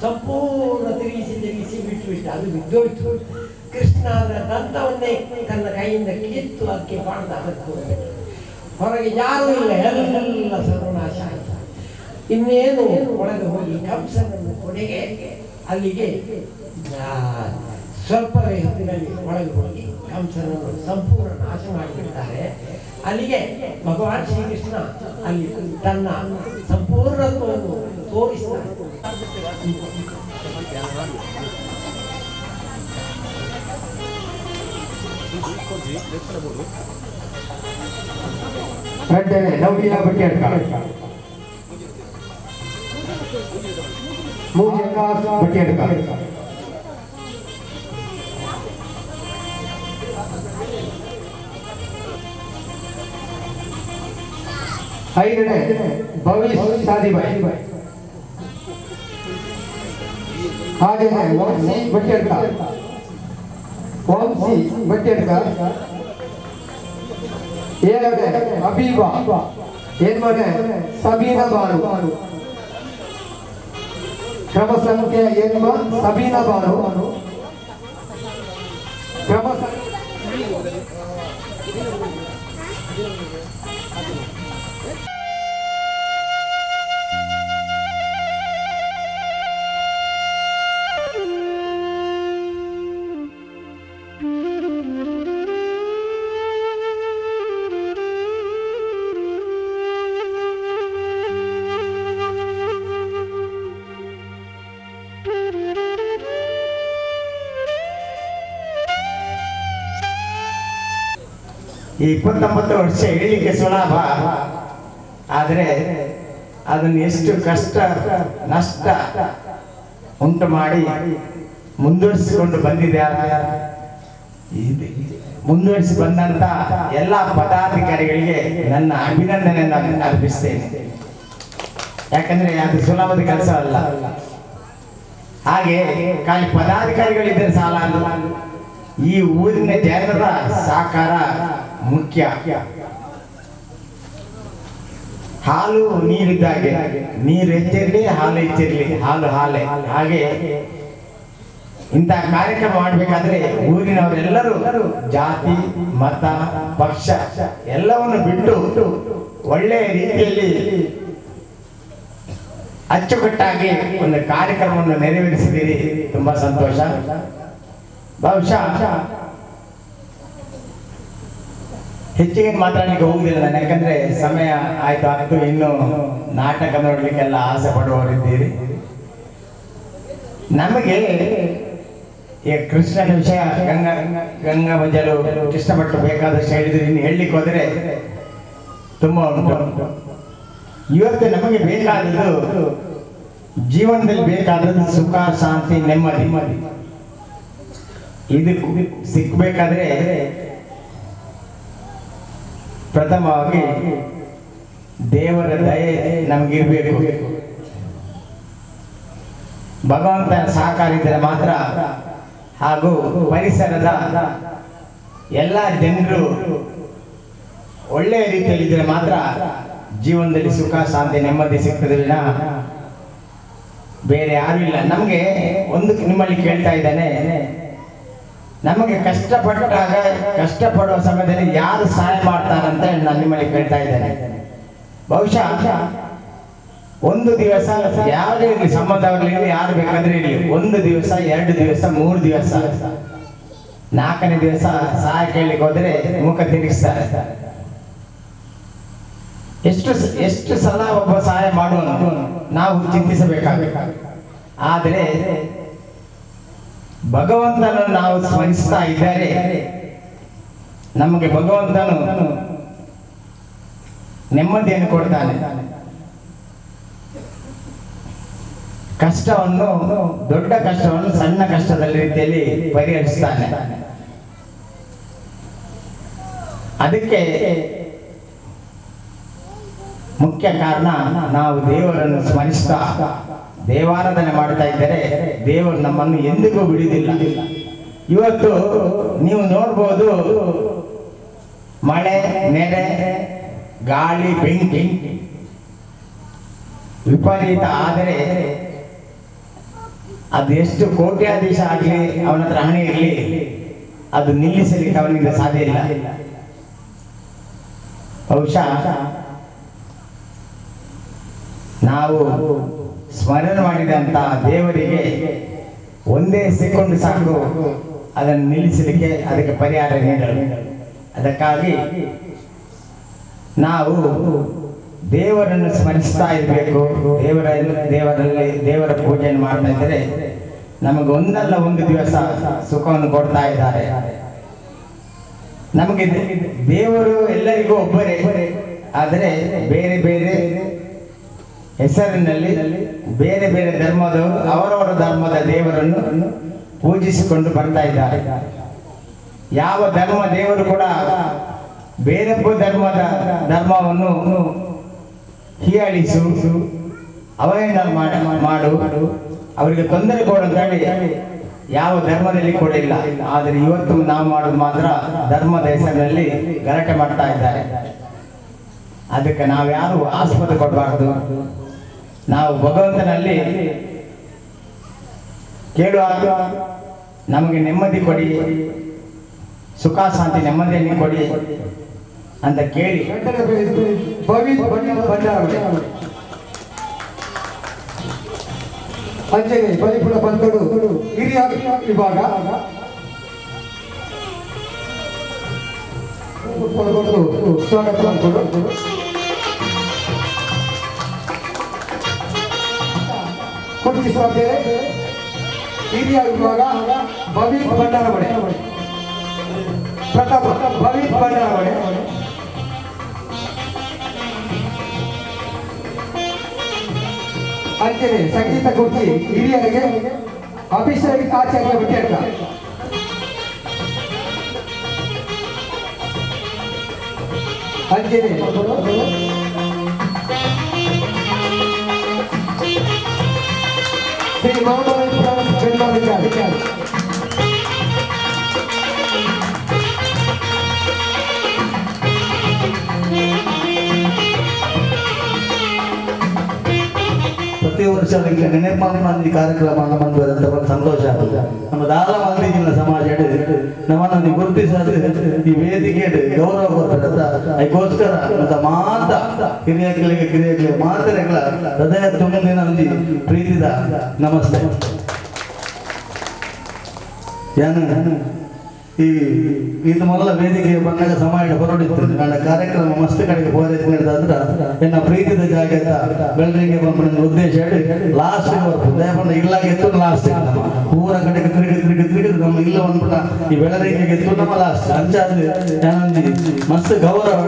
ಸಂಪೂರ್ಣ ತಿರುಗಿಸಿ ತಿರುಗಿಸಿ ಬಿಟ್ಟು ಬಿಟ್ಟು ಅದು ಬಿದ್ದೋಯ್ತು. ಕೃಷ್ಣ ಅದರ ದಂತವನ್ನೇ ತನ್ನ ಕೈಯಿಂದ ಕಿತ್ತು ಅದಕ್ಕೆ ಬಾಣದ ಅದಕ್ಕೆ ಹೊರಗೆ ಯಾರೂ ಇಲ್ಲ, ಎಲ್ಲ ಸರ್ವನಾಶ ಆಯಿತು. ಇನ್ನೇನು ಒಳಗೆ ಹೋಗಿ ಕಂಸನನ್ನು ಕೊನೆಗೆ ಅಲ್ಲಿಗೆ ಸ್ವಲ್ಪವೇ ಹೊತ್ತಿನಲ್ಲಿ ಒಳಗೆ ಹೋಗಿ ಕಂಸನನ್ನು ಸಂಪೂರ್ಣ ನಾಶ ಮಾಡಿಬಿಡ್ತಾರೆ. ಅಲ್ಲಿಗೆ ಭಗವಾನ್ ಶ್ರೀಕೃಷ್ಣ ಅಲ್ಲಿ ತನ್ನ ಸಂಪೂರ್ಣತ್ವವನ್ನು ತೋರಿಸ್ತಾನೆ. ರಡ್ಡನೆ ನವ್ಯ ಬಟ್ಟಿಯಡ್ಕ ಮೂಜಕ್ಕ ಬಟ್ಟಿಯಡ್ಕ ಐದನೇ ಭವಿಷ್ ಸಾದಿಬಾಯಿ ಹಾಗೆಯೇ ವಂಶಿ ಬಟ್ಟಿಯಡ್ಕ ವಂಶಿ ಬಟ್ಟಿಯಡ್ಕ ಏಳನೇ ಅಬೀಬಾ ಏನ್ಮನೆ ಸಬೀನಾ ಬಾನು. ಕ್ರಮ ಸಂಖ್ಯೆ 8 ಸಬೀನಾ ಬಾನು. ಕ್ರಮ ಈ 29 ವರ್ಷ ಹೇಳಲಿಕ್ಕೆ ಸುಲಭ, ಆದರೆ ಅದನ್ನು ಎಷ್ಟು ಕಷ್ಟ ನಷ್ಟ ಉಂಟು ಮಾಡಿ ಮುಂದುವರಿಸಿಕೊಂಡು ಬಂದಿದೆ. ಮುಂದುವರಿಸಿ ಬಂದಂತ ಎಲ್ಲ ಪದಾಧಿಕಾರಿಗಳಿಗೆ ನನ್ನ ಅಭಿನಂದನೆಯನ್ನು ಅರ್ಪಿಸ್ತೇನೆ. ಯಾಕಂದ್ರೆ ಅದು ಸುಲಭದ ಕೆಲಸ ಅಲ್ಲ. ಹಾಗೆ ಖಾಲಿ ಪದಾಧಿಕಾರಿಗಳಿದ್ದರೆ ಸಾಲ ಅಲ್ಲ, ಈ ಊರಿನ ಜನರ ಸಹಕಾರ ಮುಖ್ಯ. ಹಾಲು ನೀರಿದ್ದಾಗೆ, ನೀರು ಹೆಚ್ಚಿರಲಿ ಹಾಲು ಹೆಚ್ಚಿರಲಿ, ಹಾಲು ಹಾಲೆ. ಹಾಗೆ ಇಂತಹ ಕಾರ್ಯಕ್ರಮ ಮಾಡಬೇಕಾದ್ರೆ ಊರಿನವರೆಲ್ಲರೂ ಜಾತಿ ಮತ ಪಕ್ಷ ಎಲ್ಲವನ್ನು ಬಿಟ್ಟು ಒಳ್ಳೆಯ ರೀತಿಯಲ್ಲಿ ಅಚ್ಚುಕಟ್ಟಾಗಿ ಒಂದು ಕಾರ್ಯಕ್ರಮವನ್ನು ನೆರವೇರಿಸಿದ್ದೀರಿ. ತುಂಬಾ ಸಂತೋಷ. ಬಹುಶಃ ಹೆಚ್ಚಿಗೆ ಮಾತಾಡಲಿಕ್ಕೆ ಹೋಗುದಿಲ್ಲ ನಾನು, ಯಾಕಂದ್ರೆ ಸಮಯ ಆಯ್ತು ಆಗ್ತು. ಇನ್ನು ನಾಟಕ ನೋಡ್ಲಿಕ್ಕೆಲ್ಲ ಆಸೆ ಪಡುವವರಿದ್ದೀರಿ. ನಮಗೆ ಈ ಕೃಷ್ಣನ ವಿಷಯ ಗಂಗಾ ಗಂಗಾ ಮಂಜಲು ಕೃಷ್ಣ ಭಟ್ರು ಬೇಕಾದಷ್ಟು ಹೇಳಿದ್ರು. ಇನ್ನು ಹೇಳಲಿಕ್ಕೆ ಹೋದರೆ ತುಂಬಾ ಉಂಟು. ಇವತ್ತು ನಮಗೆ ಬೇಕಾದದ್ದು, ಜೀವನದಲ್ಲಿ ಬೇಕಾದದ್ದು ಸುಖ, ಶಾಂತಿ, ನೆಮ್ಮದಿ. ಇದು ಸಿಕ್ಕಬೇಕಾದ್ರೆ ಪ್ರಥಮವಾಗಿ ದೇವರ ದಯೆ ನಮಗಿರ್ಬೇಕು. ಭಗವಂತನ ಸಹಕಾರ ಇದ್ದರೆ ಮಾತ್ರ, ಹಾಗೂ ಪರಿಸರದ ಎಲ್ಲ ಜನರು ಒಳ್ಳೆಯ ರೀತಿಯಲ್ಲಿದ್ದರೆ ಮಾತ್ರ ಜೀವನದಲ್ಲಿ ಸುಖ, ಶಾಂತಿ, ನೆಮ್ಮದಿ ಸಿಗ್ತದೆ ವಿನಃ ಬೇರೆ ಯಾರೂ ಇಲ್ಲ. ನಮಗೆ ಒಂದು ನಿಮ್ಮಲ್ಲಿ ಕೇಳ್ತಾ ಇದ್ದಾನೆ, ನಮಗೆ ಕಷ್ಟಪಟ್ಟಾಗ, ಕಷ್ಟಪಡುವ ಸಮಯದಲ್ಲಿ ಯಾರು ಸಹಾಯ ಮಾಡ್ತಾರಂತ ನಾನು ನಿಮ್ಮಲ್ಲಿ ಕೇಳ್ತಾ ಇದ್ದೇನೆ. ಬಹುಶಃ ಒಂದು ದಿವಸ ಯಾವುದೇ ಇರಲಿ, ಸಂಬಂಧವಾಗಲಿ, ಯಾರು ಬೇಕಾದ್ರೆ ಇರಲಿ, ಒಂದು ದಿವಸ, 2 ದಿವಸ, 3 ದಿವಸ, 4ನೇ ದಿವಸ ಸಹಾಯ ಕೇಳಲಿಕ್ಕೆ ಹೋದ್ರೆ ಮುಖ ತಿರುಗಿಸ್ತಾರೆ. ಎಷ್ಟು ಎಷ್ಟು ಸಲ ಒಬ್ಬ ಸಹಾಯ ಮಾಡುವನು ನಾವು ಚಿಂತಿಸಬೇಕಾಗಬೇಕು. ಆದರೆ ಭಗವಂತನನ್ನು ನಾವು ಸ್ಮರಿಸ್ತಾ ಇದ್ದರೆ ನಮಗೆ ಭಗವಂತನು ನೆಮ್ಮದಿಯನ್ನು ಕೊಡ್ತಾನೆ. ಕಷ್ಟವನ್ನು, ದೊಡ್ಡ ಕಷ್ಟವನ್ನು ಸಣ್ಣ ಕಷ್ಟದ ರೀತಿಯಲ್ಲಿ ಪರಿಹರಿಸ್ತಾನೆ. ಅದಕ್ಕೆ ಮುಖ್ಯ ಕಾರಣ ನಾವು ದೇವರನ್ನು ಸ್ಮರಿಸ್ತಾ ದೇವಾರಾಧನೆ ಮಾಡ್ತಾ ಇದ್ದರೆ ದೇವರು ನಮ್ಮನ್ನು ಎಂದಿಗೂ ಬಿಡುವುದಿಲ್ಲ. ಇವತ್ತು ನೀವು ನೋಡ್ಬೋದು, ಮಳೆ, ನೆರೆ, ಗಾಳಿ, ಬೆಂಕಿ ವಿಪರೀತ ಆದರೆ ಅದು ಎಷ್ಟು ಕೋಟ್ಯಾಧೀಶ ಆಗಲಿ, ಅವನ ಹತ್ರ ಹಣ ಇರಲಿ, ಅದು ನಿಲ್ಲಿಸಲಿಕ್ಕೆ ಅವನಿಗೆ ಸಾಧ್ಯ ಇಲ್ಲ. ಬಹುಶಃ ನಾವು ಸ್ಮರಣೆ ಮಾಡಿದಂತ ದೇವರಿಗೆ ಒಂದೇ ಸೆಕೆಂಡ್ ಸಾಕು ಅದನ್ನು ನಿಲ್ಲಿಸಲಿಕ್ಕೆ, ಅದಕ್ಕೆ ಪರಿಹಾರ ನೀಡಲು. ಅದಕ್ಕಾಗಿ ನಾವು ದೇವರನ್ನು ಸ್ಮರಿಸ್ತಾ ಇರಬೇಕು. ದೇವರಲ್ಲಿ ದೇವರ ಪೂಜೆಯನ್ನು ಮಾಡ್ತಾ ಇದ್ದರೆ ನಮಗೆ ಒಂದಲ್ಲ ಒಂದು ದಿವಸ ಸುಖವನ್ನು ಕೊಡ್ತಾ ಇದ್ದಾರೆ. ನಮಗೆ ದೇವರು ಎಲ್ಲರಿಗೂ ಒಬ್ಬರೇ, ಆದರೆ ಬೇರೆ ಬೇರೆ ಹೆಸರಿನಲ್ಲಿ ಬೇರೆ ಬೇರೆ ಧರ್ಮದವರು ಅವರವರ ಧರ್ಮದ ದೇವರನ್ನು ಪೂಜಿಸಿಕೊಂಡು ಬರ್ತಾ ಇದ್ದಾರೆ. ಯಾವ ಧರ್ಮ ದೇವರು ಕೂಡ ಬೇರೊಬ್ಬ ಧರ್ಮದ ಧರ್ಮವನ್ನು ಹೀಯಾಳಿಸು, ಅವಹೇಳನ ಮಾಡು, ಅವರಿಗೆ ತೊಂದರೆ ಕೊಡು ಅಂತ ಹೇಳಿ ಯಾವ ಧರ್ಮದಲ್ಲಿ ಕೂಡ ಇಲ್ಲ. ಆದರೆ ಇವತ್ತು ನಾವು ಮಾಡೋದು ಮಾತ್ರ ಧರ್ಮದ ಹೆಸರಿನಲ್ಲಿ ಗಲಾಟೆ ಮಾಡ್ತಾ ಇದ್ದಾರೆ. ಅದಕ್ಕೆ ನಾವ್ಯಾರು ಆಸ್ಪದ ಕೊಡಬಾರ್ದು. ನಾವು ಭಗವಂತನಲ್ಲಿ ಕೇಳುವ ನಮಗೆ ನೆಮ್ಮದಿ ಕೊಡಿ, ಸುಖ ಶಾಂತಿ ನೆಮ್ಮದಿಯನ್ನು ಕೊಡಿ ಅಂತ ಕೇಳಿ. ಅಂಜನೆ ಬಲಿಪುರ ಬಂದಡು ಹಿರಿಯ ವಿಭಾಗ ಸ್ವಾಗತ. ಕುರ್ಚಿ ಸ್ಪರ್ಧೆ ಹಿರಿಯ ವಿಭಾಗ ಭವೀತ್ ಭಂಡಾರಮಣೆ, ಪ್ರಥಮ ಭವೀತ್ ಭಂಡಾರಮಣೆ. ಅಂಜನೆ ಸಂಗೀತ ಕುರ್ಚಿ ಹಿರಿಯರಿಗೆ ಅಭಿಷೇಕ್ ಆಚಾರ್ಯ ವಿದ್ಯಾರ್ಥ. ಅಂಜನೆ ಶ್ರೀ ಮಹಾಬಲೇಶ್ವರ ಜನ್ಮಾಧಿಕಾರಿ. ಪ್ರತಿ ವರ್ಷ ನೆನಪು ಕಾರ್ಯಕ್ರಮ ಬಂದ ಸಂತೋಷ ಆಗ್ತದೆ. ನಮ್ಮ ದಾರ ಮಂದಿನ ಸಮಾಜ ನಮ್ಮನ್ನು ಗುರುತಿಸೋದು ಈ ವೇದಿಕೆ ಗೌರವ ಕೊಡ್ತಾರೆ. ಅದಕ್ಕೋಸ್ಕರ ಮತ್ತು ಮಾತ ಹಿರಿಯಗಳಿಗೆ ಕಿರಿಯಗಳಿಗೆ ಮಾತರೆಗಳ ಹೃದಯ ತುಂಬಿನ ಒಂದು ಪ್ರೀತಿದ ನಮಸ್ತೆ. ಏನು ಈ ಇದು ಮೊದಲ ವೇದಿಕೆ ಬಂದಾಗ ಸಮಾಜ ಹೊರಡಿತ್ತು. ನನ್ನ ಕಾರ್ಯಕ್ರಮ ಮಸ್ತ್ ಕಡೆಗೆ ಹೋದ್ರೆ ಎನ್ನ ಪ್ರೀತಿದ ಜಾಗ ಬೆಳಗ್ಗೆ ಬಂದ ಉದ್ದೇಶ ಹೇಳಿ ಲಾಸ್ಟ್ ದಯಪಂಡ ಇಲ್ಲಾಗಿತ್ತು ಲಾಸ್ಟ್ ನಮ್ಮ ಊರ ಕಡೆಗೆ ತಿರುಗಿ ತಿರುಗಿ ತಿರುಗಿ ನಮ್ಮ ಇಲ್ಲ ಬಂದ್ಬಿಟ್ಟ ಈ ಬೆಳರಿಗೆ ಎತ್ತು ನಮ್ಮ ಲಾಸ್ಟ್ ಅಂಚಾದ ಮಸ್ತ್ ಗೌರವ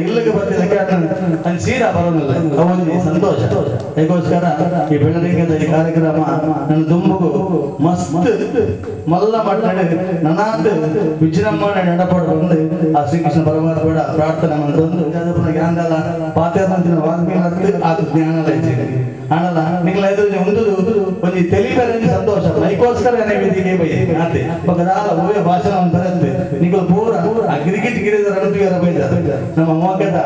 ಇಲ್ಲಿಗೆ ಬರ್ತಿದ್ದಕ್ಕೆ ಅಲ್ಲಿ ಸೀರಾ ಬರೋದಿಲ್ಲ ಅವನಿಗೆ ಸಂತೋಷ. ಅದಕ್ಕೋಸ್ಕರ ಈ ಬೆಳರಿಗೆ ಈ ಕಾರ್ಯಕ್ರಮ ನನ್ನ ದುಂಬುಗು ಮಸ್ತ್ ಮಲ್ಲ ಮಟ್ಟ ನನಾತ್ ವಿಜೃಂಭಣೆ ನಡಪಡ ಬಂದು ಆ ಶ್ರೀಕೃಷ್ಣ ಪರಮಾತ್ಮ ಪ್ರಾರ್ಥನೆ ಮಂತಂದು ಜ್ಞಾನದಲ್ಲ ಪಾತ್ರ ವಾಲ್ಮೀಕಿ ಆ ಜ್ಞಾನ ಆನಲ್ಲ ನಿಂಗಳ ಎದುರು ಒಂದು ಒಂಜಿ ತೆಲಿಬೆರೆ ಸಂತೋಷ ಮೈಕೋಸ್ಕರ ವೇದಿಕೆ ಬೈ ಆತೆ ಬಕದಾಲ ಓವೆ ಭಾಷಣ ಒಂದು ಬರುತ್ತೆ ನಿಂಗಳು ಪೂರ ಆ ಗಿರಿಗಿಟ್ ಗಿರಿದ ರಣದುಗರ ಬೈದ ನಮ್ಮ ಮೋಕದ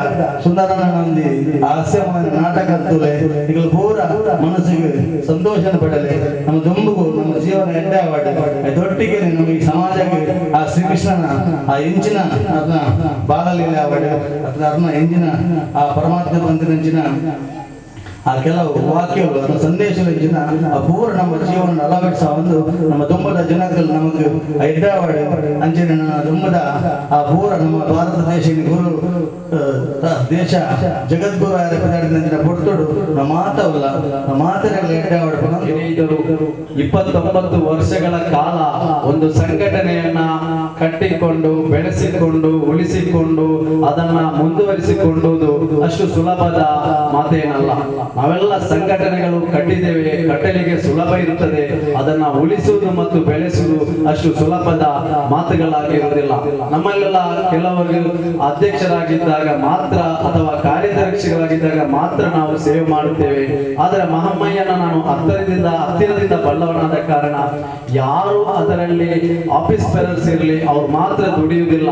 ಸುಂದರನಂದಿ ಹಾಸ್ಯಮಯ ನಾಟಕ ಅಂತಲೇ ನಿಂಗಳು ಪೂರ ಮನಸ್ಸಿಗೆ ಸಂತೋಷನ ಪಡಲೆ ನಮ್ಮ ದುಂಬುಗು ನಮ್ಮ ಜೀವನ ಎಡ್ಡೆ ಆವಾಡೆ ದೊಟ್ಟಿಗೆ ನಮ್ಮ ಈ ಸಮಾಜಕ್ಕೆ ಆ ಶ್ರೀಕೃಷ್ಣನ ಆ ಎಂಚಿನ ಅದನ್ನ ಬಾಲಲೀಲೆ ಆವಾಡೆ ಅದನ್ನ ಎಂಜಿನ ಆ ಪರಮಾತ್ಮ ಬಂದಿನ ಆ ಕೆಲವು ವಾಕ್ಯಗಳು ಅದರ ಸಂದೇಶದ ಜನ ಆ ಪೂರ ನಮ್ಮ ಜೀವನ ಅಳವಡಿಸ ಒಂದು ನಮ್ಮ ದುಂಬದ ಜನಗಳು ನಮಗೆ ಎಡ್ಡಾವಾಡಿ ಅಂಚಿನ ದುಂಬದ ಆ ಪೂರ ನಮ್ಮ ಭಾರತ ದೇಶ ಗುರು ದೇಶ ಜಗದ್ಗುರು ಪದಾಡಿನ ಪೊರ್ತುಡು ನಮ್ಮ ಮಾತವಲ್ಲ ನಮ್ಮ ಮಾತರೆಲ್ಲ ಎಡ್ಡಾವಾಡಿ. 29 ವರ್ಷಗಳ ಕಾಲ ಒಂದು ಸಂಘಟನೆಯನ್ನ ಕಟ್ಟಿಕೊಂಡು ಬೆಳೆಸಿಕೊಂಡು ಉಳಿಸಿಕೊಂಡು ಅದನ್ನ ಮುಂದುವರಿಸಿಕೊಂಡು ಅಷ್ಟು ಸುಲಭದ ಮಾತೇನಲ್ಲ. ನಾವೆಲ್ಲ ಸಂಘಟನೆಗಳು ಕಟ್ಟಿದ್ದೇವೆ, ಕಟ್ಟಲಿಕ್ಕೆ ಸುಲಭ ಇರುತ್ತದೆ, ಅದನ್ನ ಉಳಿಸುವುದು ಮತ್ತು ಬೆಳೆಸುವುದು ಅಷ್ಟು ಸುಲಭದ ಮಾತುಗಳಾಗಿರುವುದಿಲ್ಲ. ನಮ್ಮಲ್ಲೆಲ್ಲ ಕೆಲವರು ಅಧ್ಯಕ್ಷರಾಗಿದ್ದಾಗ ಮಾತ್ರ ಅಥವಾ ಕಾರ್ಯದರ್ಶಿಗಳಾಗಿದ್ದಾಗ ಮಾತ್ರ ನಾವು ಸೇವೆ ಮಾಡುತ್ತೇವೆ. ಆದರೆ ಮಹಮ್ಮಯ್ಯನ ನಾನು ಹತ್ತಿರದಿಂದ ಬಲ್ಲವನಾದ ಕಾರಣ ಯಾರು ಅದರಲ್ಲಿ ಆಫೀಸ್ ಬೇರರ್ಸ್ ಇರಲಿ ಅವ್ರು ಮಾತ್ರ ದುಡಿಯುವುದಿಲ್ಲ.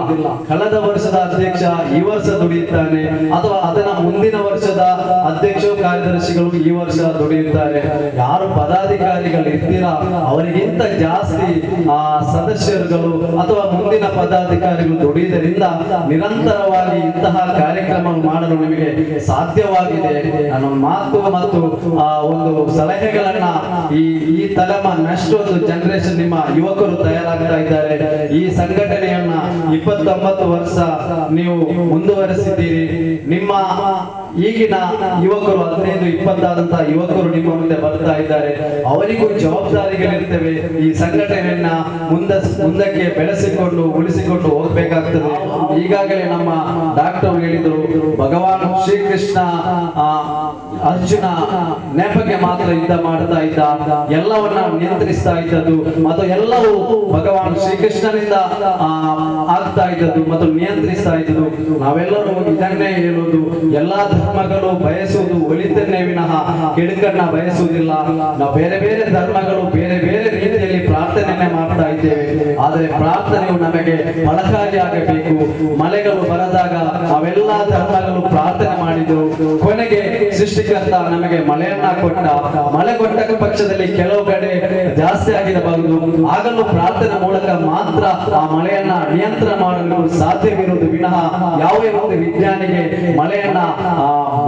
ಕಳೆದ ವರ್ಷದ ಅಧ್ಯಕ್ಷ ಈ ವರ್ಷ ದುಡಿಯುತ್ತಾನೆ ಅಥವಾ ಅದನ್ನ ಮುಂದಿನ ವರ್ಷದ ಅಧ್ಯಕ್ಷ ಕಾರ್ಯದರ್ಶಿಗಳು ಈ ವರ್ಷ ದುಡಿಯುತ್ತಾರೆ. ಯಾರು ಪದಾಧಿಕಾರಿಗಳು ಇರ್ತೀರಾ ಅವರಿಗಿಂತ ಜಾಸ್ತಿ ಆ ಸದಸ್ಯರುಗಳು ಅಥವಾ ಮುಂದಿನ ಪದಾಧಿಕಾರಿಗಳು ದುಡಿಯುವುದರಿಂದ ನಿರಂತರವಾಗಿ ಇಂತಹ ಕಾರ್ಯಕ್ರಮ ಮಾಡಲು ನಿಮಗೆ ಸಾಧ್ಯವಾಗಿದೆ. ನನ್ನ ಮಾತು ಮತ್ತು ಆ ಒಂದು ಸಲಹೆಗಳನ್ನ ಈ ಈ ತಲೆಮ ನೆಕ್ಸ್ಟ್ ಒಂದು ಜನರೇಷನ್ ನಿಮ್ಮ ಯುವಕರು ತಯಾರಾಗ್ತಾ ಇದ್ದಾರೆ. ಈ ಸಂಘಟನೆಯನ್ನ 29 ವರ್ಷ ನೀವು ಮುಂದುವರೆಸಿದ್ದೀರಿ. ನಿಮ್ಮ ಈಗಿನ ಯುವಕರು 15-20 ಯುವಕರು ನಿಮ್ಮ ಮುಂದೆ ಬರ್ತಾ ಇದ್ದಾರೆ. ಅವರಿಗೂ ಜವಾಬ್ದಾರಿಗಳಿರ್ತವೆ. ಈ ಸಂಘಟನೆಯನ್ನ ಮುಂದಕ್ಕೆ ಬೆಳೆಸಿಕೊಂಡು ಉಳಿಸಿಕೊಂಡು ಹೋಗ್ಬೇಕಾಗ್ತದೆ. ಈಗಾಗಲೇ ನಮ್ಮ ಡಾಕ್ಟರ್ ಹೇಳಿದರು, ಭಗವಾನ್ ಶ್ರೀಕೃಷ್ಣ ಅರ್ಜುನ ನೆಪಕ್ಕೆ ಮಾತ್ರ ಯುದ್ಧ ಮಾಡ್ತಾ ಇದ್ದ, ಎಲ್ಲವನ್ನ ನಿಯಂತ್ರಿಸ್ತಾ ಇದ್ದದ್ದು ಮತ್ತು ಎಲ್ಲವೂ ಭಗವಾನ್ ಶ್ರೀಕೃಷ್ಣನಿಂದ ಆಗ್ತಾ ಇದ್ದದ್ದು ಮತ್ತು ನಿಯಂತ್ರಿಸ್ತಾ ಇದ್ದದ್ದು. ನಾವೆಲ್ಲರೂ ಇದನ್ನೇ ಹೇಳುವುದು, ಎಲ್ಲಾ ಧರ್ಮಗಳು ಬಯಸುವುದು ಒಳಿತನ್ನೇ ವಿನಃ ಕೆಡುಕನ್ನ ಬಯಸುವುದಿಲ್ಲ. ನಾವು ಬೇರೆ ಬೇರೆ ಧರ್ಮಗಳು ಬೇರೆ ಬೇರೆ ರೀತಿಯಲ್ಲಿ ಪ್ರಾರ್ಥನೆ ಪ್ರಾರ್ಥನೆಯನ್ನೇ ಮಾಡ್ತಾ ಇದ್ದೇವೆ. ಆದರೆ ಪ್ರಾರ್ಥನೆಯು ನಮಗೆ ಫಲಕಾರಿಯಾಗಬೇಕು. ಮಳೆಗಳು ಬರದಾಗ ಅವೆಲ್ಲ ಧರ್ಮಗಳು ಪ್ರಾರ್ಥನೆ ಮಾಡಿದರು, ಕೊನೆಗೆ ಸೃಷ್ಟಿಕರ್ತ ನಮಗೆ ಮಳೆಯನ್ನ ಕೊಟ್ಟ. ಮಳೆ ಕೊಟ್ಟ ಪಕ್ಷದಲ್ಲಿ ಕೆಲವು ಕಡೆ ಜಾಸ್ತಿ ಆಗಿರಬಹುದು, ಆಗಲೂ ಪ್ರಾರ್ಥನೆ ಮೂಲಕ ಮಾತ್ರ ಆ ಮಳೆಯನ್ನ ನಿಯಂತ್ರಣ ಮಾಡಲು ಸಾಧ್ಯವಿರುವುದು ವಿನಃ ಯಾವುದೇ ಒಂದು ವಿಜ್ಞಾನಿಗೆ ಮಳೆಯನ್ನ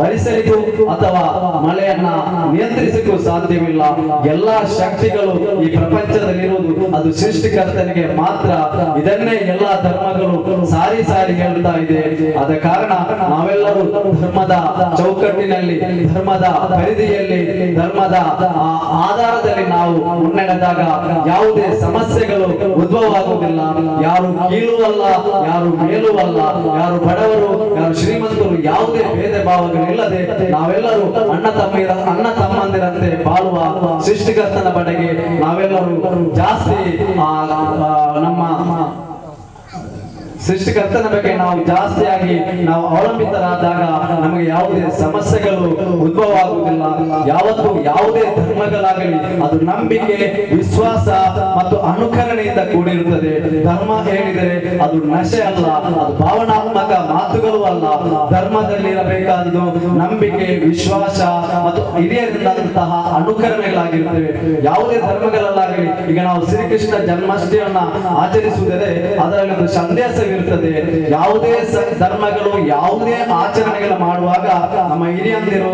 ಭರಿಸಲಿಕ್ಕೂ ಅಥವಾ ಮಳೆಯನ್ನ ನಿಯಂತ್ರಿಸಲಿಕ್ಕೂ ಸಾಧ್ಯವಿಲ್ಲ. ಎಲ್ಲಾ ಶಕ್ತಿಗಳು ಈ ಪ್ರಪಂಚದಲ್ಲಿರುವುದು ಅದು ಸೃಷ್ಟಿಕರ್ತನಿಗೆ ಮಾತ್ರ. ಇದನ್ನೇ ಎಲ್ಲಾ ಧರ್ಮಗಳು ಸಾರಿ ಸಾರಿ ಹೇಳ್ತಾ ಇದೆ. ಆದ ಕಾರಣ ನಾವೆಲ್ಲರೂ ಧರ್ಮದ ಚೌಕಟ್ಟಿನಲ್ಲಿ, ಧರ್ಮದ ಪರಿಧಿಯಲ್ಲಿ, ಧರ್ಮದ ಆಧಾರದಲ್ಲಿ ನಾವು ಮುನ್ನಡೆದಾಗ ಯಾವುದೇ ಸಮಸ್ಯೆಗಳು ಉದ್ಭವ ಆಗುವುದಿಲ್ಲ. ಯಾರು ಕೀಳು ಅಲ್ಲ, ಯಾರು ಮೇಲೂ ಅಲ್ಲ, ಯಾರು ಬಡವರು, ಯಾರು ಶ್ರೀಮಂತರು, ಯಾವುದೇ ಭೇದ ಭಾವಗಳಿಲ್ಲದೆ ನಾವೆಲ್ಲರೂ ಅಣ್ಣ ತಮ್ಮಂದಿರಂತೆ ಬಾಳುವ ಸೃಷ್ಟಿಕರ್ತನ ಬಡೆಗೆ ನಾವೆಲ್ಲರೂ ಜಾಸ್ತಿ ನಮ್ಮ ಸೃಷ್ಟಿಕರ್ತನ ಬಗ್ಗೆ ನಾವು ಜಾಸ್ತಿಯಾಗಿ ನಾವು ಅವಲಂಬಿತರಾದಾಗ ನಮಗೆ ಯಾವುದೇ ಸಮಸ್ಯೆಗಳು ಉದ್ಭವ ಆಗುವುದಿಲ್ಲ. ಯಾವತ್ತೂ ಯಾವುದೇ ಧರ್ಮಗಳಾಗಲಿ ಅದು ನಂಬಿಕೆ, ವಿಶ್ವಾಸ ಮತ್ತು ಅನುಕರಣೆಯಿಂದ ಕೂಡಿರುತ್ತದೆ. ಧರ್ಮ ಹೇಳಿದರೆ ಅದು ನಶೆ ಅಲ್ಲ, ಅದು ಭಾವನಾತ್ಮಕ ಮಾತುಗಳು ಅಲ್ಲ. ಧರ್ಮದಲ್ಲಿ ಇರಬೇಕಾದದ್ದು ನಂಬಿಕೆ, ವಿಶ್ವಾಸ ಮತ್ತು ಹಿರಿಯರಿಂದಂತಹ ಅನುಕರಣೆಗಳಾಗಿರುತ್ತವೆ. ಯಾವುದೇ ಧರ್ಮಗಳಲ್ಲಾಗಲಿ, ಈಗ ನಾವು ಶ್ರೀಕೃಷ್ಣ ಜನ್ಮಾಷ್ಟಮಿಯನ್ನ ಆಚರಿಸುವುದರೆ ಅದರಲ್ಲಿ ಒಂದು ಸಂದೇಶ ಇರುತ್ತದೆ. ಯಾವುದೇ ಧರ್ಮಗಳು ಯಾವುದೇ ಆಚರಣೆಗಳು ಮಾಡುವಾಗ ನಮ್ಮ ಹಿರಿಯಂದಿರು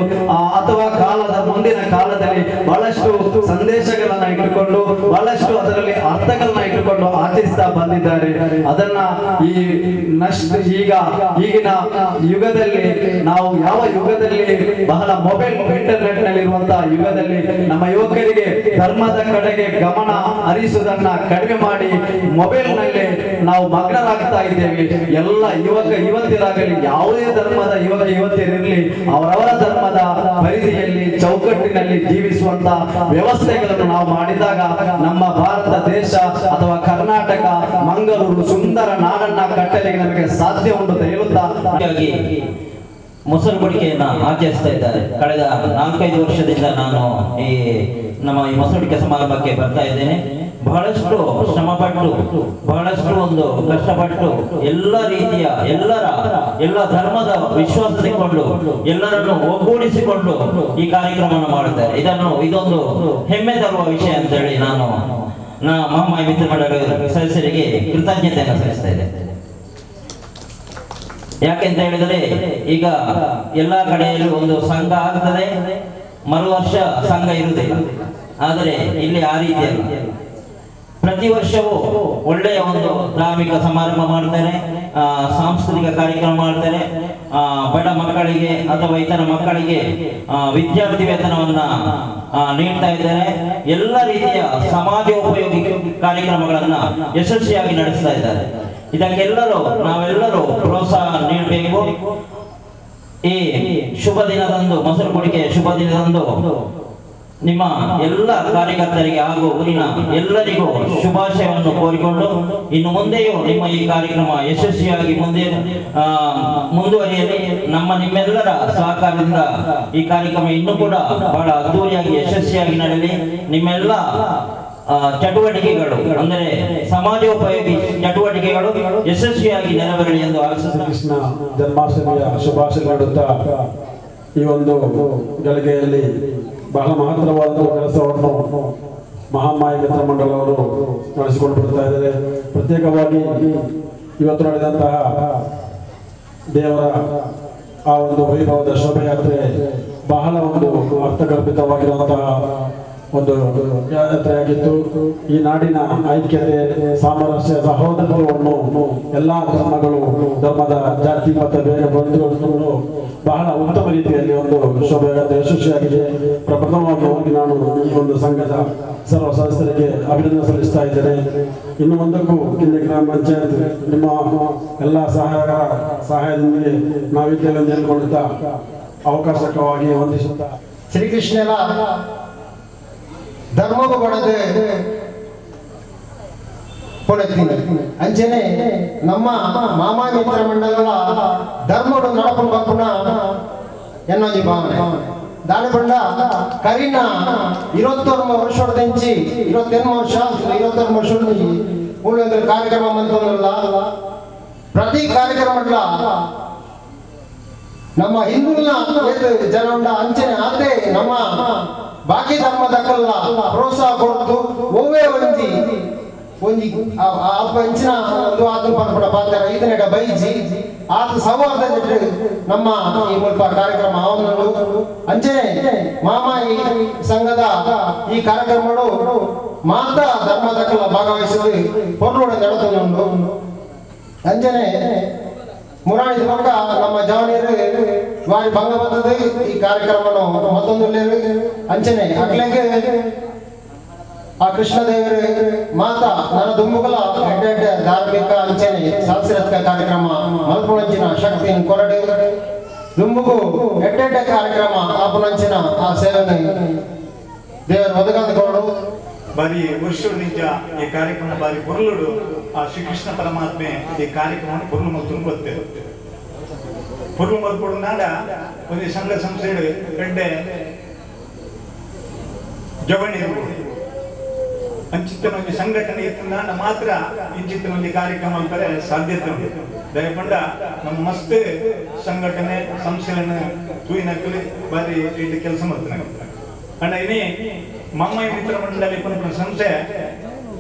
ಅಥವಾ ಕಾಲದ ಮುಂದಿನ ಕಾಲದಲ್ಲಿ ಬಹಳಷ್ಟು ಸಂದೇಶಗಳನ್ನ ಇಟ್ಟುಕೊಂಡು, ಬಹಳಷ್ಟು ಅದರಲ್ಲಿ ಅರ್ಥಗಳನ್ನ ಇಟ್ಟುಕೊಂಡು ಆಚರಿಸ್ತಾ ಬಂದಿದ್ದಾರೆ. ಅದನ್ನ ಈ ಈಗ ಈಗಿನ ಯುಗದಲ್ಲಿ ನಾವು ಯಾವ ಯುಗದಲ್ಲಿ ಬಹಳ ಮೊಬೈಲ್ ಇಂಟರ್ನೆಟ್ ನಲ್ಲಿ ಇರುವಂತಹ ಯುಗದಲ್ಲಿ ನಮ್ಮ ಯುವಕರಿಗೆ ಧರ್ಮದ ಕಡೆಗೆ ಗಮನ ಹರಿಸುವುದನ್ನ ಕಡಿಮೆ ಮಾಡಿ ಮೊಬೈಲ್ ನಲ್ಲಿ ನಾವು ಮಗ್ನರಾಗ್ತಾ ಇದ್ದೇವೆ. ಎಲ್ಲ ಯುವಕ ಯುವತಿಯರಾಗಲಿ, ಯಾವುದೇ ಧರ್ಮದ ಯುವಕ ಯುವತಿಯರಿರಲಿ, ಅವರವರ ಧರ್ಮದ ಪರಿಧಿಯಲ್ಲಿ ಚೌಕಟ್ಟಿನಲ್ಲಿ ಜೀವಿಸುವಂತ ವ್ಯವಸ್ಥೆಗಳನ್ನು ನಾವು ಮಾಡಿದಾಗ ನಮ್ಮ ಭಾರತ ದೇಶ ಅಥವಾ ಕರ್ನಾಟಕ, ಮಂಗಳೂರು ಸುಂದರ ನಾಡನ್ನ ಕಟ್ಟಲಿಕ್ಕೆ ನಮಗೆ ಸಾಧ್ಯ ಉಂಟು ಅಂತ ಹೇಳುತ್ತಾ ಮೊಸರು ಬಡಿಕೆಯನ್ನ ಆಚರಿಸ್ತಾ ಇದ್ದಾರೆ. ಕಳೆದ 4-5 ವರ್ಷದಿಂದ ನಾನು ಈ ನಮ್ಮ ಈ ಮೊಸರುಡಿಕೆ ಸಮಾರಂಭಕ್ಕೆ ಬರ್ತಾ ಇದ್ದೇನೆ. ಬಹಳಷ್ಟು ಶ್ರಮಪಟ್ಟು, ಬಹಳಷ್ಟು ಒಂದು ಕಷ್ಟಪಟ್ಟು, ಎಲ್ಲ ರೀತಿಯ ಎಲ್ಲ ಧರ್ಮದ ವಿಶ್ವಾಸ ತೆಕ್ಕೊಂಡು ಎಲ್ಲರನ್ನು ಒಗ್ಗೂಡಿಸಿಕೊಂಡು ಈ ಕಾರ್ಯಕ್ರಮವನ್ನು ಮಾಡುತ್ತಾರೆ. ಇದೊಂದು ಹೆಮ್ಮೆ ತರುವ ವಿಷಯ ಅಂತ ಹೇಳಿ ನಾನು ಮಹಾಮಾಯಿ ಮಿತ್ರ ಮಂಡಳ ಸದಸ್ಯರಿಗೆ ಕೃತಜ್ಞತೆಯನ್ನು ಸಲ್ಲಿಸ್ತಾ ಇದ್ದೇನೆ. ಯಾಕೆಂತ ಹೇಳಿದರೆ ಈಗ ಎಲ್ಲ ಕಡೆಯಲ್ಲೂ ಒಂದು ಸಂಘ ಆಗ್ತದೆ, ಮರು ವರ್ಷ ಸಂಘ ಇರುವುದಿಲ್ಲ. ಆದರೆ ಇಲ್ಲಿ ಆ ರೀತಿಯಲ್ಲ. ಪ್ರತಿ ವರ್ಷವೂ ಒಳ್ಳೆಯ ಒಂದು ಧಾರ್ಮಿಕ ಸಮಾರಂಭ ಮಾಡ್ತಾರೆ, ಸಾಂಸ್ಕೃತಿಕ ಕಾರ್ಯಕ್ರಮ ಮಾಡ್ತಾರೆ. ಬಡ ಮಕ್ಕಳಿಗೆ ಅಥವಾ ಇತರ ಮಕ್ಕಳಿಗೆ ವಿದ್ಯಾರ್ಥಿ ವೇತನವನ್ನ ನೀಡ್ತಾ ಇದ್ದಾರೆ. ಎಲ್ಲ ರೀತಿಯ ಸಮಾಜೋಪಯೋಗಿ ಕಾರ್ಯಕ್ರಮಗಳನ್ನ ಯಶಸ್ವಿಯಾಗಿ ನಡೆಸ್ತಾ ಇದ್ದಾರೆ. ಇದಕ್ಕೆಲ್ಲರೂ ನಾವೆಲ್ಲರೂ ಪ್ರೋತ್ಸಾಹ ನೀಡಬೇಕು. ಈ ಶುಭ ದಿನದಂದು, ಮೊಸರು ಕುಡಿಕೆಯ ಶುಭ ದಿನದಂದು ನಿಮ್ಮ ಎಲ್ಲ ಕಾರ್ಯಕರ್ತರಿಗೆ ಹಾಗೂ ಊರಿನ ಎಲ್ಲರಿಗೂ ಶುಭಾಶಯವನ್ನು ಕೋರಿಕೊಂಡು, ಇನ್ನು ಮುಂದೆಯೂ ನಿಮ್ಮ ಈ ಕಾರ್ಯಕ್ರಮ ಯಶಸ್ವಿಯಾಗಿ ಮುಂದುವರಿಯಲಿ. ನಿಮ್ಮೆಲ್ಲರ ಸಹಕಾರದಿಂದ ಈ ಕಾರ್ಯಕ್ರಮ ಇನ್ನೂ ಕೂಡ ಬಹಳ ಅದ್ದೂರಿಯಾಗಿ ಯಶಸ್ವಿಯಾಗಿ ನಡೆಯಲಿ. ನಿಮ್ಮೆಲ್ಲ ಚಟುವಟಿಕೆಗಳು ಅಂದರೆ ಸಮಾಜೋಪಯೋಗಿ ಚಟುವಟಿಕೆಗಳು ಯಶಸ್ವಿಯಾಗಿ ನೆರವೇರಲಿ ಎಂದು ಆಶಿಸುತ್ತೇನೆ. ಕೃಷ್ಣ ಜನ್ಮಾಷ್ಟಮಿಯ ಶುಭಾಶಯ ನೀಡುತ್ತಾ ಈ ಒಂದು ಗಳಿಗೆಯಲ್ಲಿ ಬಹಳ ಮಹತ್ತರವಾದ ಕೆಲಸವನ್ನು ಮಹಾಮಾಯಿ ಮಿತ್ರ ಮಂಡಲವರು ನಡೆಸಿಕೊಂಡು ಬರ್ತಾ ಇದ್ದಾರೆ. ಪ್ರತ್ಯೇಕವಾಗಿ ಇವತ್ತು ನಡೆದಂತಹ ದೇವರ ಆ ಒಂದು ವೈಭವದ ಶೋಭಾಯಾತ್ರೆ ಬಹಳ ಒಂದು ಅರ್ಥಗರ್ಭಿತವಾಗಿರುವಂತಹ ಒಂದು ಯಾತ್ರೆಯಾಗಿತ್ತು. ಈ ನಾಡಿನ ಐಕ್ಯತೆ, ಸಾಮರಸ್ಯ, ಸಹೋದರತ್ವವನ್ನು ಎಲ್ಲ ಧರ್ಮಗಳು, ಧರ್ಮದ ಜಾತಿ ಮತ ಬೇಗ ಬಂಧುಗಳು ಬಹಳ ಉತ್ತಮ ರೀತಿಯಲ್ಲಿ ಒಂದು ಶೋಭಾಯಾತ್ರೆ ಯಶಸ್ವಿಯಾಗಿದೆ. ಪ್ರಥಮವಾಗಿ ನಾನು ಈ ಒಂದು ಸಂಘದ ಸರ್ವ ಸದಸ್ಯರಿಗೆ ಅಭಿನಂದನೆ ಸಲ್ಲಿಸ್ತಾ ಇದ್ದೇನೆ. ಇನ್ನು ಮುಂದಕ್ಕೂ ಕಿಂಡಿ ಗ್ರಾಮ ಪಂಚಾಯತ್ ನಿಮ್ಮ ಎಲ್ಲ ಸಹಾಯದೊಂದಿಗೆ ನಾವಿದ್ದೇವೆ ಎಂದು ಹೇಳಿಕೊಳ್ಳುತ್ತಾ ಅವಕಾಶಕ್ಕಾಗಿ ವಂದಿಸುತ್ತಾ, ಶ್ರೀಕೃಷ್ಣನ ಧರ್ಮವು ಕೊಡದೆ ಕೊಡುತ್ತೀನಿ ಅಂಚನೆ ನಮ್ಮ ಮಾಮಾ ಮಿತ್ರ ಮಂಡಲದ ಧರ್ಮಡು ನಡಪು ಬಪ್ಪುನ ಎನ್ನೊಂಜಿ ಭಾವನೆ. ದಾನಪಂಡ ಕರಿನ 21 ವರ್ಷದಂಚಿ 21 ವರ್ಷ 21 ವರ್ಷ ಮೂಲ ಕಾರ್ಯಕ್ರಮ ಮಂತೊಂದುಲ್ಲ ಪ್ರತಿ ಕಾರ್ಯಕ್ರಮಡ್ಲ ನಮ್ಮ ಹಿಂದೂಲ್ನ ಜನ ಉಂಡ ಅಂಚನೆ ಆತೆ ನಮ್ಮ ಬಾಕಿ ಧರ್ಮದಕ್ಕಲ್ಲ ಪ್ರೋತ್ಸಾಹ ಕೊಡ್ತು ಒವ್ವೇ ಒಂಜಿ ಒಂಜಿ ಅಲ್ಪ ಅಂಚಿನ ಒಂದು ಆತನ ಪನ್ಪುನ ಪಾತ್ರ ಐದನೆಡ ಬೈಜಿ ಆತ ಸೌಹಾರ್ದ ನಮ್ಮ ಈ ಮುಲ್ಪ ಕಾರ್ಯಕ್ರಮ ಆವೊಂದುಂಡು. ಅಂಚನೆ ಮಾಮಾಯಿ ಸಂಘದ ಈ ಕಾರ್ಯಕ್ರಮಡು ಮಾತಾ ಧರ್ಮದಕ್ಕಲ್ಲ ಭಾಗವಹಿಸಿದ ಪೊರ್ಲುಡೆ ನಡತೊಂದುಂಡು. ಅಂಚನೆ ಮುರಾಣಿ ಪಕ್ಕ ನಮ್ಮ ಜವನಿಯರು ವಾರಿ ಭಂಗ ಬರ್ತದೆ ಈ ಕಾರ್ಯಕ್ರಮನು ಮತ್ತೊಂದು ಅಂಚನೆ ಅಗ್ಲೆಗೆ ಆ ಕೃಷ್ಣದೇವರು ಮಾತಾ ನನ್ನ ದುಂಬುಗಳ ಎಡ್ಡೆ ಎಡ್ಡೆ ಧಾರ್ಮಿಕ ಅಂಚನೆ ಸಾಂಸ್ಕೃತಿಕ ಕಾರ್ಯಕ್ರಮ ಮಲ್ಪುಣಂಚಿನ ಶಕ್ತಿ ಕೊರಡೆ ದುಂಬುಗು ಎಡ್ಡೆ ಎಡ್ಡೆ ಕಾರ್ಯಕ್ರಮ ಆಪುಣಂಚಿನ ಆ ಸೇವನೆ ದೇವರು ಒದಗಂದುಕೊಂಡು ಬಾರಿ ವರ್ಷ ನಿಜ ಈ ಕಾರ್ಯಕ್ರಮ ಬಾರಿ ಪೊರ್ಲುಡು ಆ ಶ್ರೀಕೃಷ್ಣ ಪರಮಾತ್ಮೆ ಈ ಕಾರ್ಯಕ್ರಮ ಪೊರ್ಲು ಮಲ್ತು ಗೊತ್ತೆ ಪೊರ್ಲು ಮಲ್ಪೊಡು ನಾಡ ಒಂದು ಸಂಘ ಸಂಸ್ಥೆ ಎಡ್ಡೆ ಜವಣಿ ಅಂಚಿತ್ತನ ಒಂಜಿ ಸಂಘಟನೆ ಇತ್ತು ಮಾತ್ರ ಇಂಚಿತ್ತನ ಒಂಜಿ ಕಾರ್ಯಕ್ರಮ ಅಂತಾರೆ ಸಾಧ್ಯತೆ ಉಂಟು. ದಯಪಂಡ ನಮ್ಮ ಮಸ್ತ್ ಸಂಘಟನೆ ಸಂಸ್ಥೆಗಳನ್ನು ತೂಯಿನಕ್ಕಲಿ ಬಾರಿ ಇಟ್ಟು ಕೆಲಸ ಮಾಡ್ತಾರೆ. ಅಂಡ ಇನಿ ಮಮ್ಮಾಯಿ ಮಿತ್ರ ಮಂಡಳಿ ಪನ್ಪುನ ಸಂಸ್ಥೆ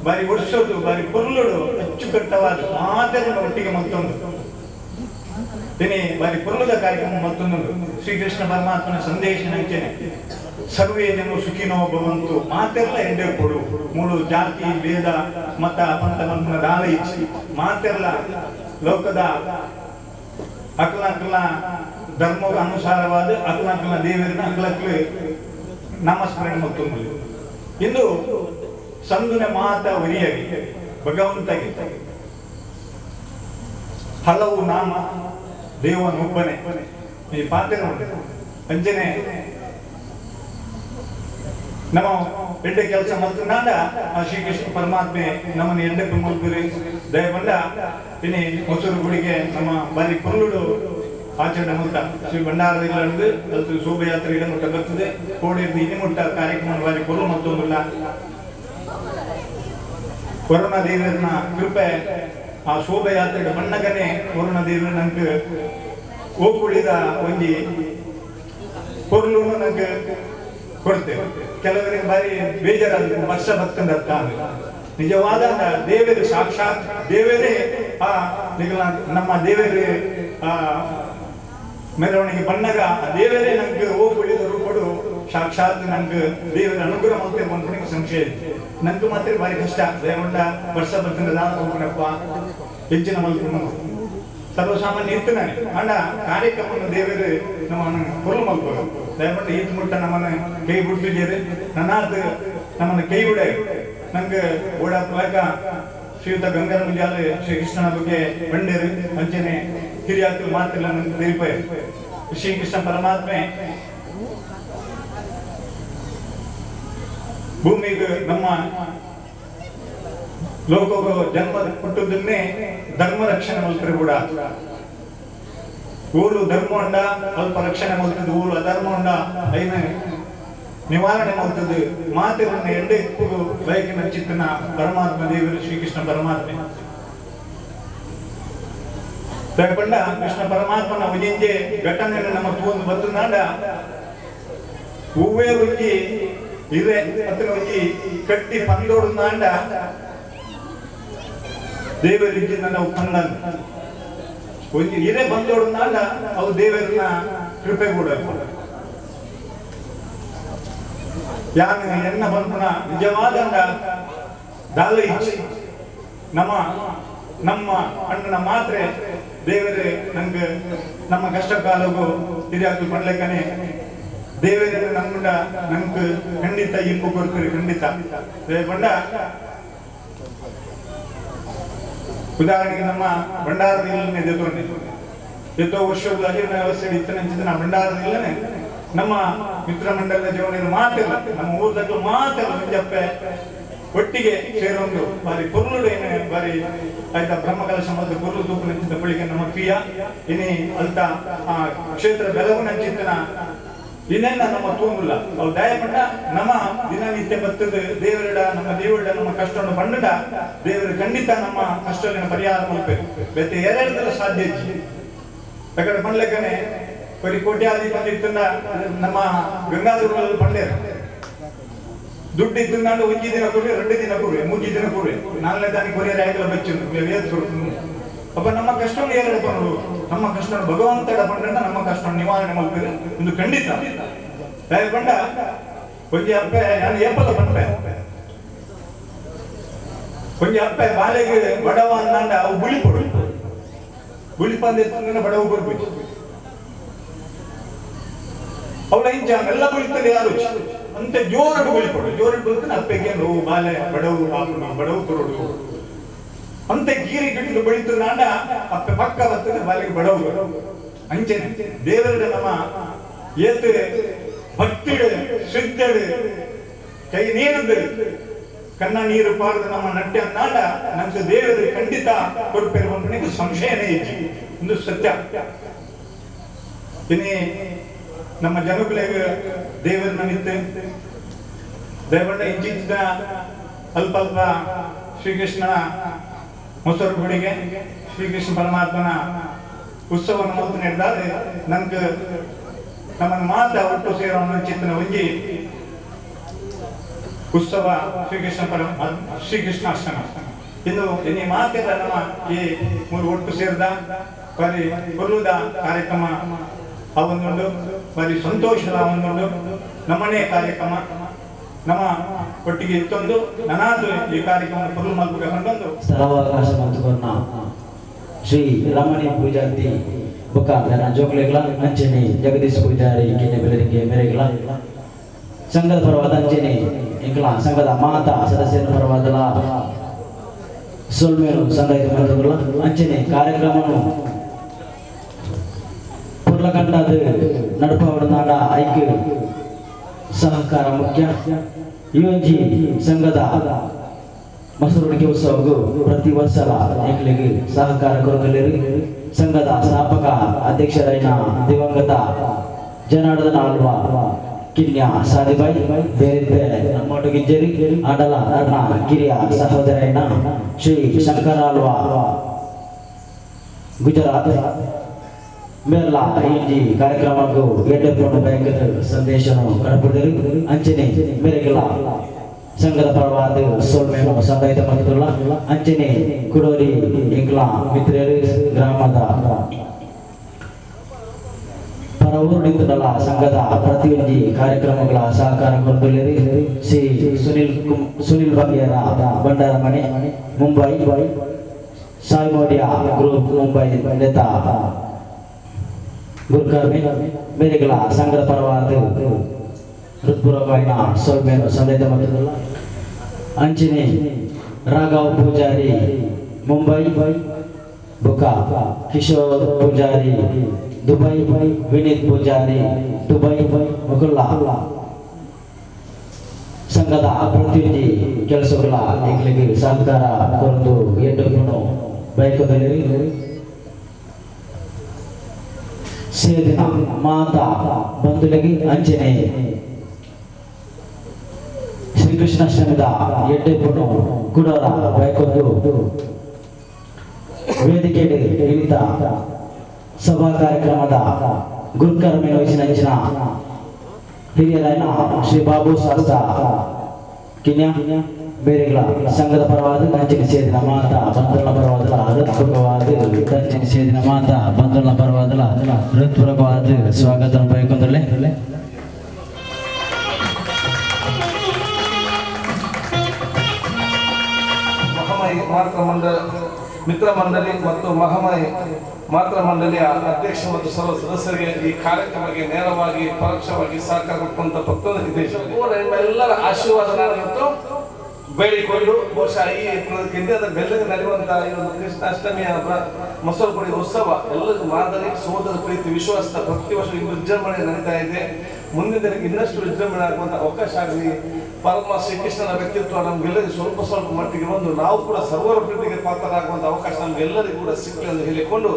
ಬಾರಿ ವರ್ಷದ್ದು ಬಾರಿ ಪೊರ್ಲುಡು ಅಚ್ಚುಕಟ್ಟವಾದ ಮಾತೆಲ್ಲ ಒಟ್ಟಿಗೆ ಮತ್ತೊಂದು ಇನಿ ಬಾರಿ ಪೊರ್ಲುದ ಕಾರ್ಯಕ್ರಮ ಮತ್ತೊಂದು ಶ್ರೀಕೃಷ್ಣ ಪರಮಾತ್ಮನ ಸಂದೇಶ ಅಂಚನೆ ಸರ್ವೇ ಜನರು ಸುಖಿನೋ ಭವಂತು ಮಾತೆಲ್ಲ ಎಡ್ಡೆ ಕೊಡು ಮೂಳು ಜಾತಿ ಭೇದ ಮತ ಪಂಥ ಪನ್ಪುನ ದಾಲ ಇಚ್ಚಿ ಮಾತೆಲ್ಲ ಲೋಕದ ಅಕ್ಲ ಧರ್ಮದ ಅನುಸಾರವಾದ ಅಕ್ಲ ದೇವರಿನ ಅಕ್ಲಕ್ಲು ನಾಮಸ್ಮರಣೆ ಮತ್ತೊಂದು ಇಂದು ಸಂದುನೆ ಮಾತ ವರಿಯಾಗಿ ಭಗವಂತಗೆ ಹಲವು ನಾಮ ದೇವನೊಬ್ಬನೇ ಈ ಪಾತ್ರ ಅಂಜನೆ ನಮ್ಮ ಎಡ್ಡೆ ಕೆಲಸ ಮಲ್ತನಾಡ ಆ ಶ್ರೀಕೃಷ್ಣ ಪರಮಾತ್ಮೆ ನಮ್ಮನ್ನು ಎಡ್ಡೆ ಮಲ್ಪುರಿ ದಯಪಂಡ ಇನಿ ಹೊಸರು ಗುಡಿಗೆ ನಮ್ಮ ಬಾರಿ ಪೊರ್ಲುಡು ಆಚರಣೆ ಮುಲ್ತ ಶ್ರೀ ಭಂಡಾರದಿಲ್ಲಂದು ಅಲ್ತು ಶೋಭಯಾತ್ರೆ ಇಡಮುಟ್ಟ ಬರ್ತದೆ ಕೋಡಿದ್ದು ಇನಿಮುಟ್ಟ ಕಾರ್ಯಕ್ರಮ ಬಾರಿ ಪೊರ್ಲು ಮತ್ತೊಂದಿಲ್ಲ. ವರುಣ ದೇವರನ್ನ ಕೃಪೆ ಆ ಶೋಭಯಾತ್ರೆ ಬಣ್ಣಗನೆ ವರುಣ ದೇವರ ನಂಗೆ ಓಕುಳಿದ ಒಂಜಿ ಪೊರ್ಲು ನಂಗೆ ಕೊಡ್ತೇವೆ. ಕೆಲವರಿಗೆ ಬಾರಿ ಬೇಜಾರಾದ ವರ್ಷ ಬರ್ತಂದರ್ಥ ನಿಜವಾದ ದೇವರು ಸಾಕ್ಷಾತ್ ದೇವರೇ ಆ ನಮ್ಮ ದೇವರೇ ಆ ಮೆರವಣಿಗೆ ಬಣ್ಣಗ ಆ ದೇವರೇ ನಂಗೆ ಓಕುಳಿದ ರೂಪಡು ಸಾಕ್ಷಾತ್ ನಂಗೆ ದೇವರ ಅನುಗ್ರಹ ಮತ್ತೆ ಬಂದ್ಬಿಟ್ಟು ಸಂಶಯ ನಂಗೆ ಮಾತ್ರ ಭಾರಿ ಕಷ್ಟ ದಯಗೊಂಡ ವರ್ಷ ಬರ್ತಂದ್ರೆ ದಾನ ಹೋಗ್ಬಿಡಪ್ಪ ಹೆಚ್ಚಿನ ಮಲ್ಕೊಂಡು ಸರ್ವಸಾಮಾನ್ಯ ಇತ್ತು ನಾನು ಅಣ್ಣ ಕಾರ್ಯಕ್ರಮವನ್ನು ದೇವರು ನಮ್ಮನ್ನು ಪೊರ್ಲು ಮಲ್ಬೋದು ದಯಗೊಂಡು ಈತ ಮುಟ್ಟ ನಮ್ಮನ್ನು ಕೈ ಬಿಡ್ತಿದ್ದೀರಿ ನನ್ನಾದ ನಮ್ಮನ್ನು ಕೈ ಬಿಡ ನಂಗೆ ಓಡಾಕ ಶ್ರೀಯುತ ಗಂಗಾರ ಮುಂಜಾಲೆ ಶ್ರೀಕೃಷ್ಣನ ಬಗ್ಗೆ ಬಂಡೇರು ಅಂಚನೆ ಹಿರಿಯಾಕ್ಲು ಮಾತಿಲ್ಲ ನಂಗೆ ತಿಳಿಪಾಯ ಶ್ರೀಕೃಷ್ಣ ಪರಮಾತ್ಮೆ ಭೂಮಿಗೆ ನಮ್ಮ ಲೋಕಕ್ಕೆ ಜನ್ಮ ಕೊಟ್ಟದನ್ನೇ ಧರ್ಮ ರಕ್ಷಣೆ ಮಲ್ತರೆ ಕೂಡ ಊರು ಧರ್ಮ ಉಂಡ ಅಲ್ಪ ರಕ್ಷಣೆ ಮಲ್ತದ್ದು ಊರು ಅಧರ್ಮ ಉಂಡ ಐನ ನಿವಾರಣೆ ಮಲ್ತದ್ದು ಮಾತಿರನ್ನ ಎಡ್ಡೆ ಬಯಕಿನ ಚಿತ್ತನ ಪರಮಾತ್ಮ ದೇವರು ಶ್ರೀಕೃಷ್ಣ ಪರಮಾತ್ಮೆ ದಯಪಂಡ ಕೃಷ್ಣ ಪರಮಾತ್ಮನ ಒಂಜೆ ಘಟನೆಯನ್ನು ನಮ್ಮ ತೂಂದು ಬರ್ತನಾಡ ಹೂವೇ ಒಂಜಿ ಇರೆ ಅತನ ಒಂಜಿ ಕಟ್ಟಿ ಪಂದೋಡು ನಾಂಡ ದೇವರಿಗೆ ನಾವು ಪಂದ ಒಂಜಿ ಇರೆ ಬಂದೋಡು ನಾಂಡ ಅವು ದೇವರನ್ನ ಕೃಪೆ ಕೂಡ ಯಾನು ಎನ್ನ ಬಂಪುನ ನಿಜವಾದ ದಾಲ ಇಚ್ಛೆ ನಮ್ಮ ನಮ್ಮ ಅಣ್ಣನ ಮಾತ್ರೆ ದೇವರೇ ನಂಗೆ ನಮ್ಮ ಕಷ್ಟ ಕಾಲಗೂ ಹಿರಿಯಾಕ್ಲು ಪಡ್ಲೆಕ್ಕನೆ ದೇವರೇ ನಮ್ಮುಂಡ ನಂಗೆ ಖಂಡಿತ ಇಂಪು ಕೊಡ್ತೀರಿ ಖಂಡಿತ ದೇವಕೊಂಡ ಉದಾಹರಣೆಗೆ ನಮ್ಮ ಭಂಡಾರದ ಇಲ್ಲನೆ ಎತ್ತೋನೆ ಎತ್ತೋ ವರ್ಷದ ಅಜೀರ್ಣ ವ್ಯವಸ್ಥೆ ಇತ್ತನಂಚಿದ ಭಂಡಾರದ ಇಲ್ಲನೆ ನಮ್ಮ ಮಿತ್ರ ಮಂಡಲದ ಜೀವನ ಮಾತಿಲ್ಲ ನಮ್ಮ ಊರ್ದಾಗ ಮಾತಿಲ್ಲ ಮಂಜಪ್ಪೆ ಒಟ್ಟಿಗೆ ಸೇರೊಂದು ಬಾರಿ ಪೊರ್ಲುಡು ಏನೇ ಬಾರಿ ಆಯ್ತಾ ಬ್ರಹ್ಮಕಲಶ ಮತ್ತು ಪೊರ್ಲು ತೂಪು ನಂಚಿದ ಬಳಿಕ ನಮ್ಮ ಕ್ರಿಯಾ ಇನಿ ಅಲ್ತ ಆ ಕ್ಷೇತ್ರ ಬೆಲವು ನಂಚಿತ್ತನ ಇನ್ನೆಲ್ಲ ನಮ್ಮ ತೂಂಗುಲ್ಲ ಅವು ದಯಪಟ್ಟ ನಮ್ಮ ದಿನನಿತ್ಯ ಬತ್ತದ ದೇವರಿಡ ನಮ್ಮ ದೇವರಿಡ ನಮ್ಮ ಕಷ್ಟವನ್ನು ಬಂಡಡ ದೇವರು ಖಂಡಿತ ನಮ್ಮ ಕಷ್ಟವನ್ನು ಪರಿಹಾರ ಮಲ್ಪೇರು ಬೇತೆ ಎರಡರ ಸಾಧ್ಯ ಇಜ್ಜಿ ತಗಡೆ ಪಂಡ್ಲೆಕ್ಕನೆ ಬರೀ ಕೋಟ್ಯಾಧಿಪತಿ ಇತ್ತಂದ ನಮ್ಮ ಗಂಗಾಧರ ಪಂಡೇರು ದುಡ್ಡು ಇದ್ದಂಡು ಒಂಜಿ ದಿನ ಕೊಡುವೆ 2 ದಿನ ಕೊಡುವೆ 3 ದಿನ ಕೊಡುವೆ ನಾಲ್ನೇ ತಾನಿ ಕೊರಿಯರ್ ಆಗಲ್ಲ ಬಚ್ಚು ಅಪ್ಪ ನಮ್ಮ ಕಷ್ಟವನ್ನು ಎರಡು ಪಂಡು ನಮ್ಮ ಕಷ್ಟ ಭಗವಂತಡ ಪಂಡ ನಮ್ಮ ಕಷ್ಟ ನಿವಾರಣೆ ಮಲ್ಪೇರು ಒಂದು ಖಂಡಿತ ಬಂಡ ಒಂಜಿ ಅಪ್ಪೆ ನಾನು ಏಪಲ ಪಂಪೆ ಒಂಜಿ ಅಪ್ಪೆ ಬಾಲೆಗೆ ಬಡವ ಅಂದಾಂಡ ಅವು ಬುಳಿಪೊಡು ಬುಳಿಪಂದೆ ಬಡವ ಬರ್ಬೇಕು ಅವಳ ಇಂಚ ಎಲ್ಲ ಬುಳಿತದೆ ಯಾರು ಅಂತೆ ಜೋರಡು ಬುಳಿಪೊಡು ಜೋರಡು ಬುಳಿತಾನೆ ಅಪ್ಪೆಗೆ ನೋವು ಬಾಲೆ ಬಡವು ಆಪುನು ಬಡವು ಕೊರಡು ಅಂತೆ ಗೀರಿ ಗಿಟ್ಟು ಬೆಳೀತು ನಾಂಡ ಅಪ್ಪೆ ಪಕ್ಕ ಬರ್ತದೆ ಬಾಲಿಗೆ ಬಡವು ಅಂಚನೆ ದೇವರ ನಮ್ಮ ಏತು ಭಕ್ತಿಡು ಶ್ರದ್ಧೆಡು ಕೈ ನೀರದು ಕಣ್ಣ ನೀರು ಪಾರದ ನಮ್ಮ ನಟ್ಯ ನಾಂಡ ನಂಗೆ ದೇವರು ಖಂಡಿತ ಕೊಡ್ಪೇರು ಬಂಪನಿಗೆ ಸಂಶಯನೇ ಇಜ್ಜಿ ಒಂದು ಸತ್ಯ. ಇನಿ ನಮ್ಮ ಜನಗಳಿಗೆ ದೇವರ ನಿತ್ಯ ದೇವಣ್ಣ ಇಂಚಿಂಚಿನ ಅಲ್ಪ ಅಲ್ಪ ಶ್ರೀಕೃಷ್ಣನ ಮೊಸರು ಗುಡಿಗೆ ಶ್ರೀಕೃಷ್ಣ ಪರಮಾತ್ಮನ ಉತ್ಸವವನ್ನು ಮೊದಲು ನಡೆದಾದ್ರೆ ನನ್ಗೆ ನಮ್ಮನ್ನು ಮಾತ್ರ ಒಟ್ಟು ಸೇರೋಣ ಚಿತ್ತನ ಒಂಜಿ ಉತ್ಸವ ಶ್ರೀಕೃಷ್ಣ ಶ್ರೀಕೃಷ್ಣಾಷ್ಟಮ ಇನ್ನು ಎನ್ನಿ ಮಾತೆಲ್ಲ ನಮ್ಮ ಈ ಮೂರು ಒಟ್ಟು ಸೇರಿದ ಬರೀ ಕೊಲ್ಲುದ ಕಾರ್ಯಕ್ರಮ ಅವೊಂದುಂಡು ಬರೀ ಸಂತೋಷದ ಒಂದುಂಡು ನಮ್ಮನೆ ಕಾರ್ಯಕ್ರಮ ನಮ್ಮ ಒಟ್ಟಿಗೆ ಇತ್ತೊಂದು ನನಾದು ಈ ಕಾರ್ಯಕ್ರಮ ಕೊಲ್ಲು ಮಲ್ಪುಗ ಕಂಡೊಂದು ಸ್ಥಳಾವಕಾಶ ಮತ್ತು ಶ್ರೀ ರಮಣಿ ಪೂಜಾರ್ತಿ ಬೊಕ್ಕ ಜೋಕ್ಲೆಗ್ಲ ಅಂಚನೆ ಜಗದೀಶ್ ಪೂಜಾರಿ ಕಿನ್ನೆ ಬೆಲರಿಂಗೆ ಮೇರೆಗ್ಲ ಸಂಘದ ಪರವಾದ ಅಂಚನೆ ಎಂಕ್ಲ ಸಂಘದ ಮಾತಾ ಸದಸ್ಯರ ಪರವಾದಲ ಸೊಲ್ಮೇರು ಸಂಘದ ಬಂಧುಗಳ ಅಂಚನೆ ಕಾರ್ಯಕ್ರಮನು ಪುರ್ಲಕಂಡದ ನಡುಪವಡನಾಡ ಐಕ್ಯ ಸಹಕಾರ ಮುಖ್ಯ ಈ ಒಂಜಿ ಸಂಘದ ಮಸರುಡಿಕೆ ಉತ್ಸವಗೂ ಪ್ರತಿ ವರ್ಷ ಎಂಕ್ಲೆಗ್ ಸಹಕಾರ ಕೊರಗಲೇರು ಸಂಘದ ಸ್ಥಾಪಕ ಅಧ್ಯಕ್ಷರಾಯಿನ ದಿವಂಗತ ಜನಾರ್ದನ ಆಳ್ವ ಕಿನ್ಯ ಸಾದಿಬಾಯಿ ಬೇರೆ ನಮ್ಮೊಟ್ಟಿಗಿಜ್ಜರಿ ಆಡಲ ಅರ್ಣ ಕಿರಿಯ ಸಹೋದರೈನ ಶ್ರೀ ಶಂಕರ ಆಳ್ವ ಗುಜರಾತ್ ಮೇರ್ಲಾ ಈ ಕಾರ್ಯಕ್ರಮಕ್ಕೂ ಎಡ್ಡೆಪ್ಪು ಬ್ಯಾಂಕ್ ಸಂದೇಶವನ್ನು ಕಡಪಡಿದರು ಅಂಚನೆ ಮೇರೆಗೆಲ್ಲ ಸಂಘದ ಪರವಾದ ಸೋಲ್ಮೇನು ಸಂದಾಯಿತ ಮತ್ತುಲ್ಲ ಅಂಚನೆ ಕುಡೋರಿ ಎಂಕ್ಲಾ ಮಿತ್ರರು ಗ್ರಾಮದ ಪರವೂರಿನಿಂದಲ ಸಂಘದ ಪ್ರತಿಯೊಂದು ಕಾರ್ಯಕ್ರಮಗಳ ಸಹಕಾರ ಕೊರಗಲೇರಿ ಶ್ರೀ ಸುನಿಲ್ ಬಗೆಯರ ಭಂಡಾರಮನೆ ಮುಂಬೈ ಸಾಯಿ ಮೋಡಿಯಾ ಗ್ರೂಪ್ ಮುಂಬೈ ನೇತ ಗುರುಕರ್ಮಿ ಮೇರೆಗಳ ಸಂಘದ ಪರವಾದ ಹೃತ್ಪೂರ್ವಕವಾದ ಸೊಲ್ಮೇನು ಸಂದೇಶ ಮತ್ತುಲ್ಲ ಅಂಚನೆ ರಾಘವ್ ಪೂಜಾರಿ ಮುಂಬೈ ಬುಕ ಕಿಶೋರ್ ಪೂಜಾರಿ ದುಬೈ ವಿನೀತ್ ಪೂಜಾರಿ ದುಬೈ ಮುಕುಲ್ಲಾ ಸಂಘದ ಪ್ರತಿಯೊಂದು ಕೆಲಸಗಳ ಎಂಗಳಿಗೆ ಸಹಕಾರ ಕೊರದು ಎಡ್ಡು ಬೈಕದಲ್ಲಿ ಸೇರಿನ ಮಾತಾ ಬಂಧುಲಗಿ ಅಂಚನೆ ಶ್ರೀಕೃಷ್ಣಾಷ್ಟಮಿದ ಎಡ್ಡೆಪ್ಪನು ಗುಡೋರ ಬೈಕೊಂದು ವೇದಿಕೆ ಇಳಿತ ಸಭಾ ಕಾರ್ಯಕ್ರಮದ ಗುರುಕರ್ಮಿ ವಹಿಸಿನ ಅಂಚಿನ ಹಿರಿಯರಾಯನ ಶ್ರೀ ಬಾಬು ಶಾಸ್ತ್ರ ಕಿನ್ಯಾ ಬೇರೆಗಳ ಸಂಘದ ಪರವಾದ ಅಂಚಿನ ಸೇರಿದ ಮಾತಾ ಬಂಧುಗಳ ಪರವಾದಲ ಹೃತ್ಪೂರ್ವಕವಾದ ಅಂಚಿನ ಸೇರಿದ ಮಾತಾ ಬಂಧುಗಳ ಪರವಾದಲ ಹೃತ್ಪೂರ್ವಕವಾದ ಸ್ವಾಗತ ಬಯಕೊಂದರಲೆ. ಮಹಾಮಾಯಿ ಮಾತೃ ಮಂಡಲ ಮಿತ್ರ ಮಂಡಳಿ ಮತ್ತು ಮಹಾಮಾಯಿ ಮಾತೃ ಮಂಡಳಿಯ ಅಧ್ಯಕ್ಷ ಮತ್ತು ಸರ್ವ ಸದಸ್ಯರಿಗೆ ಈ ಕಾರ್ಯಕ್ರಮಕ್ಕೆ ನೇರವಾಗಿ ಪರೋಕ್ಷವಾಗಿ ಸಹಕಾರ ಕೊಟ್ಟಂತ ಪ್ರತಿಯೊಂದು ಹಿತೈಷಿಗಳು ನಿಮ್ಮೆಲ್ಲರ ಆಶೀರ್ವಾದ ನನಗಿತ್ತು. ಬೇಡಿಕೊಂಡು ಬಹುಶಃ ಈ ಕೆಂದ್ರದ ಬೆಲ್ಲಗೆ ನಡೆಯುವಂತಹ ಈ ಒಂದು ಕೃಷ್ಣಾಷ್ಟಮಿಯ ಮೊಸರುಪುಡಿ ಉತ್ಸವ ಎಲ್ಲರಿಗೂ ಮಾದರಿ, ಸೋದರ ಪ್ರೀತಿ, ವಿಶ್ವಾಸದ ಪ್ರತಿ ವರ್ಷ ವಿಜೃಂಭಣೆ ನಡೀತಾ ಇದೆ. ಮುಂದಿನ ದಿನಕ್ಕೆ ಇನ್ನಷ್ಟು ವಿಜೃಂಭಣೆ ಆಗುವಂತ ಅವಕಾಶ ಆಗಲಿ. ಪರಮ ಶ್ರೀಕೃಷ್ಣನ ವ್ಯಕ್ತಿತ್ವ ನಮ್ಗೆಲ್ಲರಿಗೂ ಸ್ವಲ್ಪ ಸ್ವಲ್ಪ ಮಟ್ಟಿಗೆ ಬಂದು ನಾವು ಕೂಡ ಸರ್ವರ ಪ್ರೀತಿಗೆ ಪಾತ್ರರಾಗುವಂತ ಅವಕಾಶ ನಮ್ಗೆಲ್ಲರಿಗೂ ಕೂಡ ಸಿಕ್ಕಲಿ ಎಂದು ಹೇಳಿಕೊಂಡು,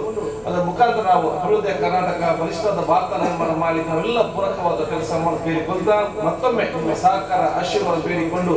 ಅದರ ಮುಖಾಂತರ ನಾವು ಅಭಿವೃದ್ಧಿಯ ಕರ್ನಾಟಕ, ಬಲಿಷ್ಠವಾದ ಭಾರತ ನಿರ್ಮಾಣ ಮಾಡಿ ನಾವೆಲ್ಲ ಪೂರಕವಾದ ಕೆಲಸ ಮಾಡಿ ಕೇಳಿಕೊಂಡ ಮತ್ತೊಮ್ಮೆ ನಿಮ್ಮ ಸಹಕಾರ ಆಶೀರ್ವಾದ ಬೇಡಿಕೊಂಡು.